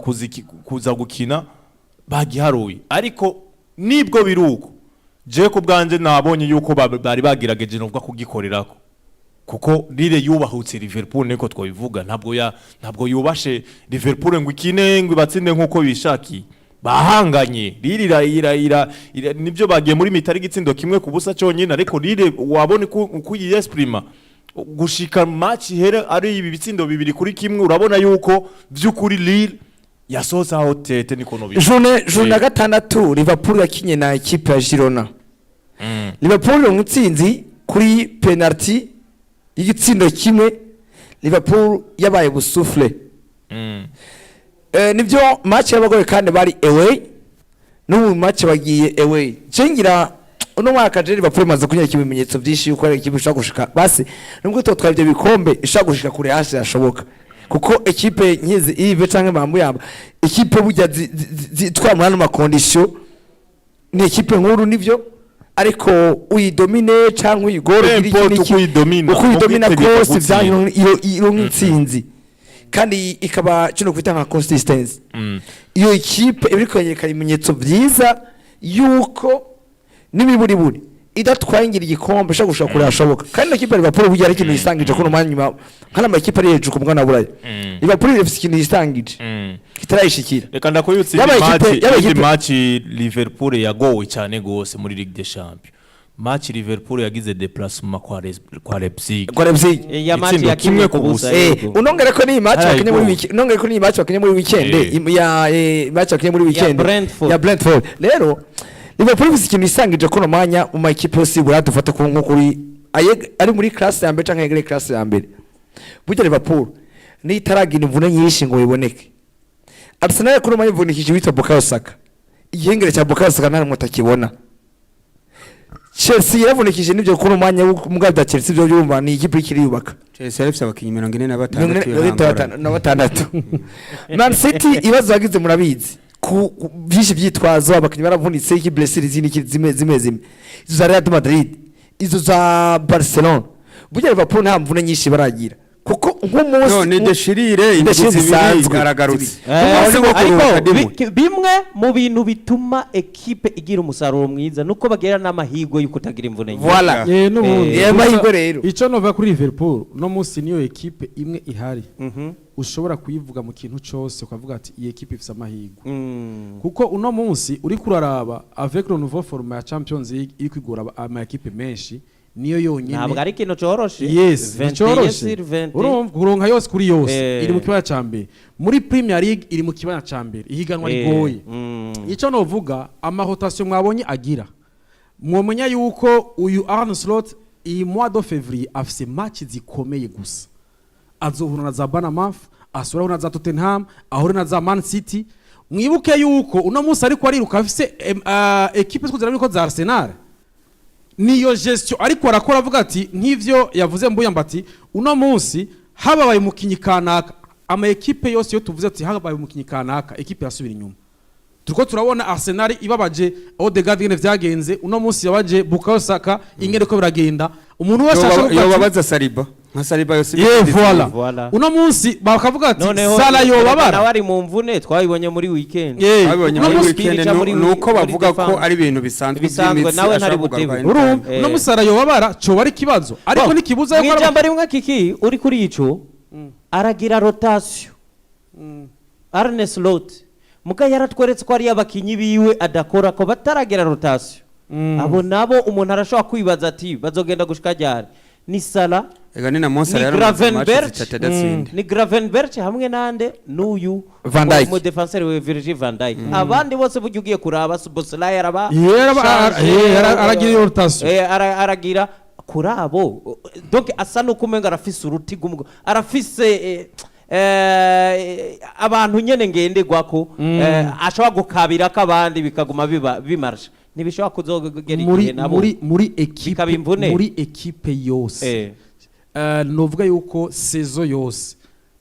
Speaker 5: kuza gukina bagiharuye. Ariko nibwo biruko, je ku bwanje nabonye yuko bari bagerageje novuga kugikorerako, kuko Lille yubahutse Liverpool, niko twabivuga. Ntabwo yubashe Liverpool ngo ikine ngo ibatsinde nkuko bishakiye, bahanganye. Lille ira nibyo bagiye muri mi-temps igitsindo 1-0 cyonyine, ariko Lille wabone uko yiyexprima gushika match here ari ibi bitsindo 2-1, urabona yuko vy'ukuri Lille yasohotse aho tete, niko no
Speaker 2: Journée ya gatandatu, Liverpool yakinye na ekipe ya Girona. Liverpool ni umutsinzi kuri penalty y'igitsindo kimwe, Liverpool yabaye busufle. Nibyo match y'abagore kandi bari away, n'ubu match bagiye away. Cengira Uno mwaka je Liverpool imaze kunyereka ibimenyetso byinshi yuko ari ikipe ishobora gushika, basi nubwo itotwara ibyo bikombe, ishobora gushika kure hasi hashoboka, kuko ekipe nkizi ive canke bambu yamba ekipe burya zitwara muri ano ma conditions ni ekipe nkuru nivyo, ariko uyidomine canke uyigore, ugire iki
Speaker 5: Peu importe
Speaker 2: n'iki,
Speaker 5: uko uyidomina,
Speaker 2: uko uyidomina
Speaker 5: uko witegeka
Speaker 2: kose
Speaker 5: gutsinda.
Speaker 2: vyanyu ironka intsinzi, kandi ikaba kino kwita nka consistency. Iyo ekipe iba iriko yerekana ibimenyetso vyiza yuko n'imiburiburi idatwaye ngira igikombe ishobora gushika kure hashoboka. Kandi ekipe ya Liverpool burya hari ikintu yisangije kuno mwanya nyuma nk'ama ekipe ari hejuru ku mugabane wa Buraya, Liverpool ifise ikintu yisangije kitarayishikira.
Speaker 5: Reka ndakubibutsa
Speaker 2: Yaba
Speaker 5: indi match,
Speaker 2: yaba
Speaker 5: indi
Speaker 2: ikipe-
Speaker 5: match Liverpool yagowe cyane gose muri Ligue des Champions, match Liverpool yagize déplacement kwa Leipzig.
Speaker 2: Kwa Leipzig.
Speaker 1: Ya match
Speaker 5: Igitsindo
Speaker 1: ya
Speaker 5: kimwe ku busa.
Speaker 1: yego.
Speaker 2: Unongere ko ni match
Speaker 5: Aye,
Speaker 2: bakinye muri
Speaker 5: go.
Speaker 2: week, unongere ko ni match bakinye muri weekend ya match bakinye muri weekend
Speaker 1: Brentford.
Speaker 2: Ya Brentford. Rero Liverpool ifise ikintu isangije kuno mwanya mu ma ekipe yose y'Uburayi, dufate ko nko kuri ari muri classe ya mbere canke yegereye classe ya mbere, burya Liverpool nitaragira imvune nyinshi ngo iboneke. Arsenal kuri mwanya ivunikije witwa Bukayo Saka, igihengere cya Bukayo Saka nta muntu atakibona. Chelsea yaravunikije nibyo kuri umwanya mugabo bya Chelsea byo byumva ni ikipe ikiri yubaka.
Speaker 4: Chelsea yarafise abakinyi 46.
Speaker 2: 46. Man City ibibazo yagize murabizi, ku byinshi byitwazo, abakinnyi baravunitse, iki, blessure izindi, iki, zimwe zimwe zimwe, izo za Real Madrid, izo za Barcelona. Burya Liverpool nta mvune nyinshi baragira, kuko nk'umunsi
Speaker 4: No ni déchirure indwi
Speaker 2: Déchirure
Speaker 4: 2
Speaker 2: zisanzwe.
Speaker 4: aragarutse.
Speaker 2: Umunsi wo
Speaker 1: Ariko
Speaker 4: kuruhuka dimwe.
Speaker 1: bimwe mu bintu bituma ekipe igira umusaruro mwiza nuko bagira n'amahirwe yo kutagira imvune nyinshi.
Speaker 2: Voilà.
Speaker 3: N'ubundi
Speaker 2: Amahirwe rero.
Speaker 3: Icyo nova kuri Liverpool no munsi, niyo ekipe imwe ihari ushobora kuyivuga mu kintu cyose ukavuga ati iyi ekipe ifite amahirwe, kuko uno munsi uri kuraraba avec le nouveau format ya Champions League iri kwigura ama ekipe menshi, niyo yonyine.
Speaker 1: Ntabwo ari ikintu coroshe.
Speaker 3: Yes,
Speaker 1: 21
Speaker 3: nticoroshe.
Speaker 1: sur 20.
Speaker 3: Urumva kuronka yose kuri yose, iri mu kibanza ca mbere muri Premier League, iri mu kibanza ca mbere ihiganwa rigoye. Icyo novuga, ama rotations mwabonye agira, mwomenya yuko uyu Arne Slot iyi mois de février afise match zikomeye gusa. Azohura na za Bournemouth, asuraho na za Tottenham, ahure na za Man City. Mwibuke yuko uno munsi ariko ariruka afise ekipe twuzera yuko za Arsenal, niyo gestion ariko arakora, avuga ati nk'ivyo yavuze mbuyamba ati uno munsi hababaye umukinyi kanaka, ama ekipe yose iyo tuvuze ati hababaye umukinyi kanaka, ekipe yasubira inyuma. Turiko turabona Arsenal ibabaje Odegaard ingene vyagenze, uno munsi yabaje Bukayo Saka ingene ko biragenda. Umuntu wese ashaka kuvuga ati-
Speaker 4: Yobabaza Saliba, nka Saliba yose.
Speaker 3: Voilà.
Speaker 1: Voilà.
Speaker 3: Uno munsi bakavuga ati
Speaker 1: Noneho
Speaker 3: Salah yobabara.
Speaker 1: Nawe ari mu mvune, twabibonye muri weekend.
Speaker 4: Babibonye
Speaker 3: uno
Speaker 4: muri
Speaker 3: munsi
Speaker 4: weekend.
Speaker 1: Ica
Speaker 4: Nuko
Speaker 1: muri
Speaker 4: bavuga ko
Speaker 1: defense.
Speaker 4: ari ibintu bisanzwe
Speaker 1: Bisanzwe,
Speaker 4: by'imitsi,
Speaker 1: nawe
Speaker 4: ashobora
Speaker 1: ntari
Speaker 4: kugaruka
Speaker 1: butebe.
Speaker 4: anytime.
Speaker 3: Urumva uno munsi Salah yobabara coba ari ikibazo, ariko
Speaker 1: Bon,
Speaker 3: ntikibuza yuko
Speaker 1: mw'ijambo rimwe, kiki uri kuri ico aragira rotation Arne Slot, muga yaratweretse ko ari abakinyi biwe adakora ko bataragira rotation. Abo nabo umuntu arashobora kwibaza ati bazogenda gushika ryari? Ni Salah,
Speaker 4: Ega ni na Monsa
Speaker 1: ni
Speaker 4: yari amaze match
Speaker 1: Gravenberch.
Speaker 4: 3 adatsinda.
Speaker 1: Ni Gravenberch hamwe nande n'uyu
Speaker 2: Van Dijk.
Speaker 1: mu défenseur we Virgil van Dijk. Abandi bose burya ugiye kuraba Szoboszlai araba
Speaker 3: Aragira iyo rotation.
Speaker 1: Aragira kuri abo, donc asa nuko umenga arafise uruti rw'umugo, arafise abantu nyene ngenderwako, ashobora gukabirako abandi bikaguma biba bimarsha, ntibishobora kuzogera
Speaker 3: Muri
Speaker 1: igihe nabo
Speaker 3: muri
Speaker 1: bikaba
Speaker 3: ekipe
Speaker 1: imvune.
Speaker 3: Muri ekipe yose, novuga yuko saison yose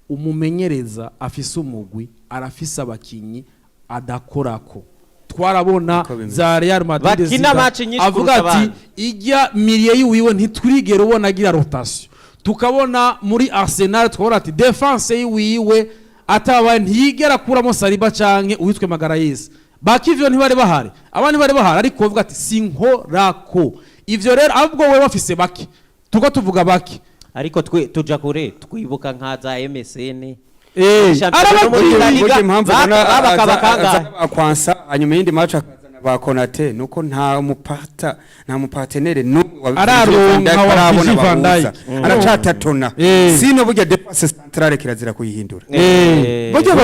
Speaker 3: umumenyereza afise umugwi arafise abakinyi adakorako. Twarabona
Speaker 4: Niko bimeze.
Speaker 3: za Real Madrid
Speaker 1: Bakina match nyinshi
Speaker 3: avuga
Speaker 1: kurusha
Speaker 3: ati
Speaker 1: abandi.
Speaker 3: ijya milieu yiwiwe ntitwigere ubona agira rotation. Tukabona muri Arsenal, tukabona ati défense yiwiwe atabaye ntiyigera akuramo Saliba canke uwitwe Magalhaes, bakivyo ntibari bahari, abandi bari bahari, ariko bavuga ati sinkorako ivyo. Rero ahubwo we bafise bake, turiko tuvuga bake.
Speaker 1: Ariko twe tuja kure, twibuka nka za MSN
Speaker 3: Arabagira.
Speaker 1: muri La Liga,
Speaker 4: Burya impamvu ubona
Speaker 1: bakaba kangahe?
Speaker 4: aza Kwansa, hanyuma yindi match akazana ba Konate, nuko nta mupata, nta mu partenaire n'umwe wa
Speaker 3: Araronka
Speaker 4: Virgil van Dijk
Speaker 3: wa
Speaker 4: arabona
Speaker 3: Virgil van
Speaker 4: bahuza.
Speaker 3: Dijk.
Speaker 4: Aracatatona. Sino burya défense centrale kirazira kuyihindura.
Speaker 1: Eh,
Speaker 2: Burya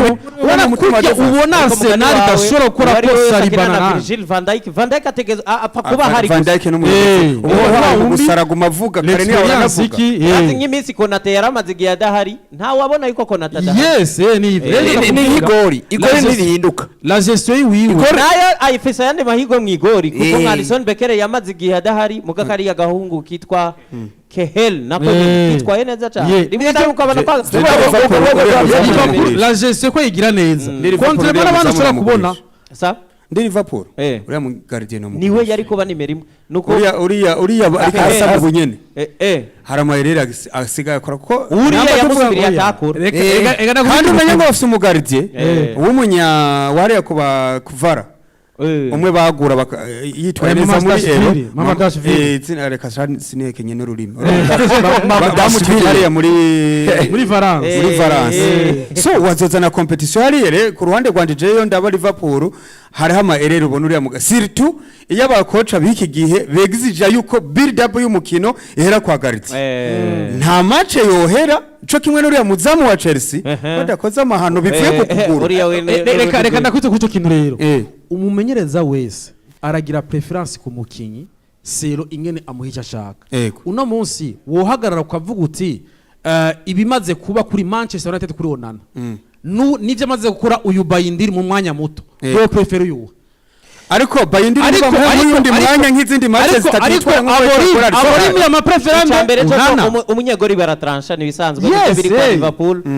Speaker 3: Ubona
Speaker 4: umutima wa
Speaker 3: kurya
Speaker 4: défense.
Speaker 3: ubona
Speaker 1: Ariko mugani
Speaker 3: Arsenal
Speaker 1: wawe,
Speaker 3: idashobora gukora
Speaker 1: uwo ari
Speaker 3: ko
Speaker 1: we wese
Speaker 3: Saliba
Speaker 1: akina
Speaker 3: na
Speaker 1: na
Speaker 3: nande.
Speaker 1: Virgil van Dijk, Van Dijk ategeza apfa kuba hari
Speaker 4: Van
Speaker 1: gusa.
Speaker 4: Dijk n'umuyobozi ubu
Speaker 3: Wa
Speaker 4: hari
Speaker 3: wundi-
Speaker 4: gusaraguma avuga kare niyo
Speaker 3: L'experience
Speaker 4: aranavuga.
Speaker 3: iki
Speaker 1: Urazi nk'iminsi Konate yaramaze igihe adahari, ntawabona yuko Konate adahari.
Speaker 3: Yes, ni ivyo.
Speaker 2: Ni nk'igori, igori ntirihinduka.
Speaker 3: La gestion yiwiwe.
Speaker 1: Nayo ayifise ayandi mahirwe mu igori, kuko nka Alisson Becker yamaze igihe adahari, muga kariya gahungu kitwa Kehel nako kitwaye neza cyane. Rimwe na rimwe ukabona ko
Speaker 4: Liverpool,
Speaker 3: La gestion ko yigira neza.
Speaker 4: Liverpool
Speaker 3: Contre
Speaker 4: uriya
Speaker 3: n'abandi
Speaker 4: muzamu
Speaker 3: ushobora kubona.
Speaker 4: aramugurisha.
Speaker 1: Sa
Speaker 4: Ndi Liverpool. Uriya mu gardien no
Speaker 1: niwe yari kuba nimero 1 nuko
Speaker 4: uriya ariko arasaba ubunyene. Hari amayeri asigaye akora kuko
Speaker 1: Uriya
Speaker 4: namba tuvuga
Speaker 1: yamusubiriye
Speaker 4: ngo-
Speaker 1: atakura.
Speaker 3: Reka reka
Speaker 4: Kandi
Speaker 3: ndakubwira.
Speaker 4: umenye ngo bafise umugardien w'umunya wariya kuba kuvara umwe bagura yitwaye neza muri
Speaker 3: Mama
Speaker 4: Ero.
Speaker 3: Mama Dashvili.
Speaker 4: Izina reka sinekenye n'ururimi. Bamutumye hariya muri
Speaker 3: Muri Valence.
Speaker 4: Muri Valence. So wazozana competition hariya re ku ruhande rwanje, jeyo ndaba Liverpool hariho ama erreur ubona uriya muga, surtout iyo abakoca b'iki gihe begizija yuko build up y'umukino ihera kwa gardien. Nta match yohera co kimwe n'uriya muzamu wa Chelsea badakoze amahano bivuye ku kuguru.
Speaker 1: Uriya we
Speaker 3: Reka ndakwite kuri icyo kintu rero. Umumenyereza wese aragira préférence ku mukinyi sero ingene amuha icyo ashaka. Uno munsi wohagarara ukavuga uti ibimaze kuba kuri Manchester United kuri Onana n'ibyo amaze gukora uyu Bayindiri mu mwanya muto, wowe préfère uyuwe?
Speaker 4: Ariko Bayindiri niba muri undi mwanya nk'izindi match zitatu
Speaker 3: ariko
Speaker 4: yitwara nk'uko
Speaker 3: Amorim
Speaker 4: yitwara Arsenal.
Speaker 3: Amorim yama préférence
Speaker 1: Icya mbere cyo
Speaker 3: Onana.
Speaker 1: umunyegori baratransha, ntibisanzwe
Speaker 3: Yes,
Speaker 1: nibyo biri kwa
Speaker 3: eh.
Speaker 1: Liverpool.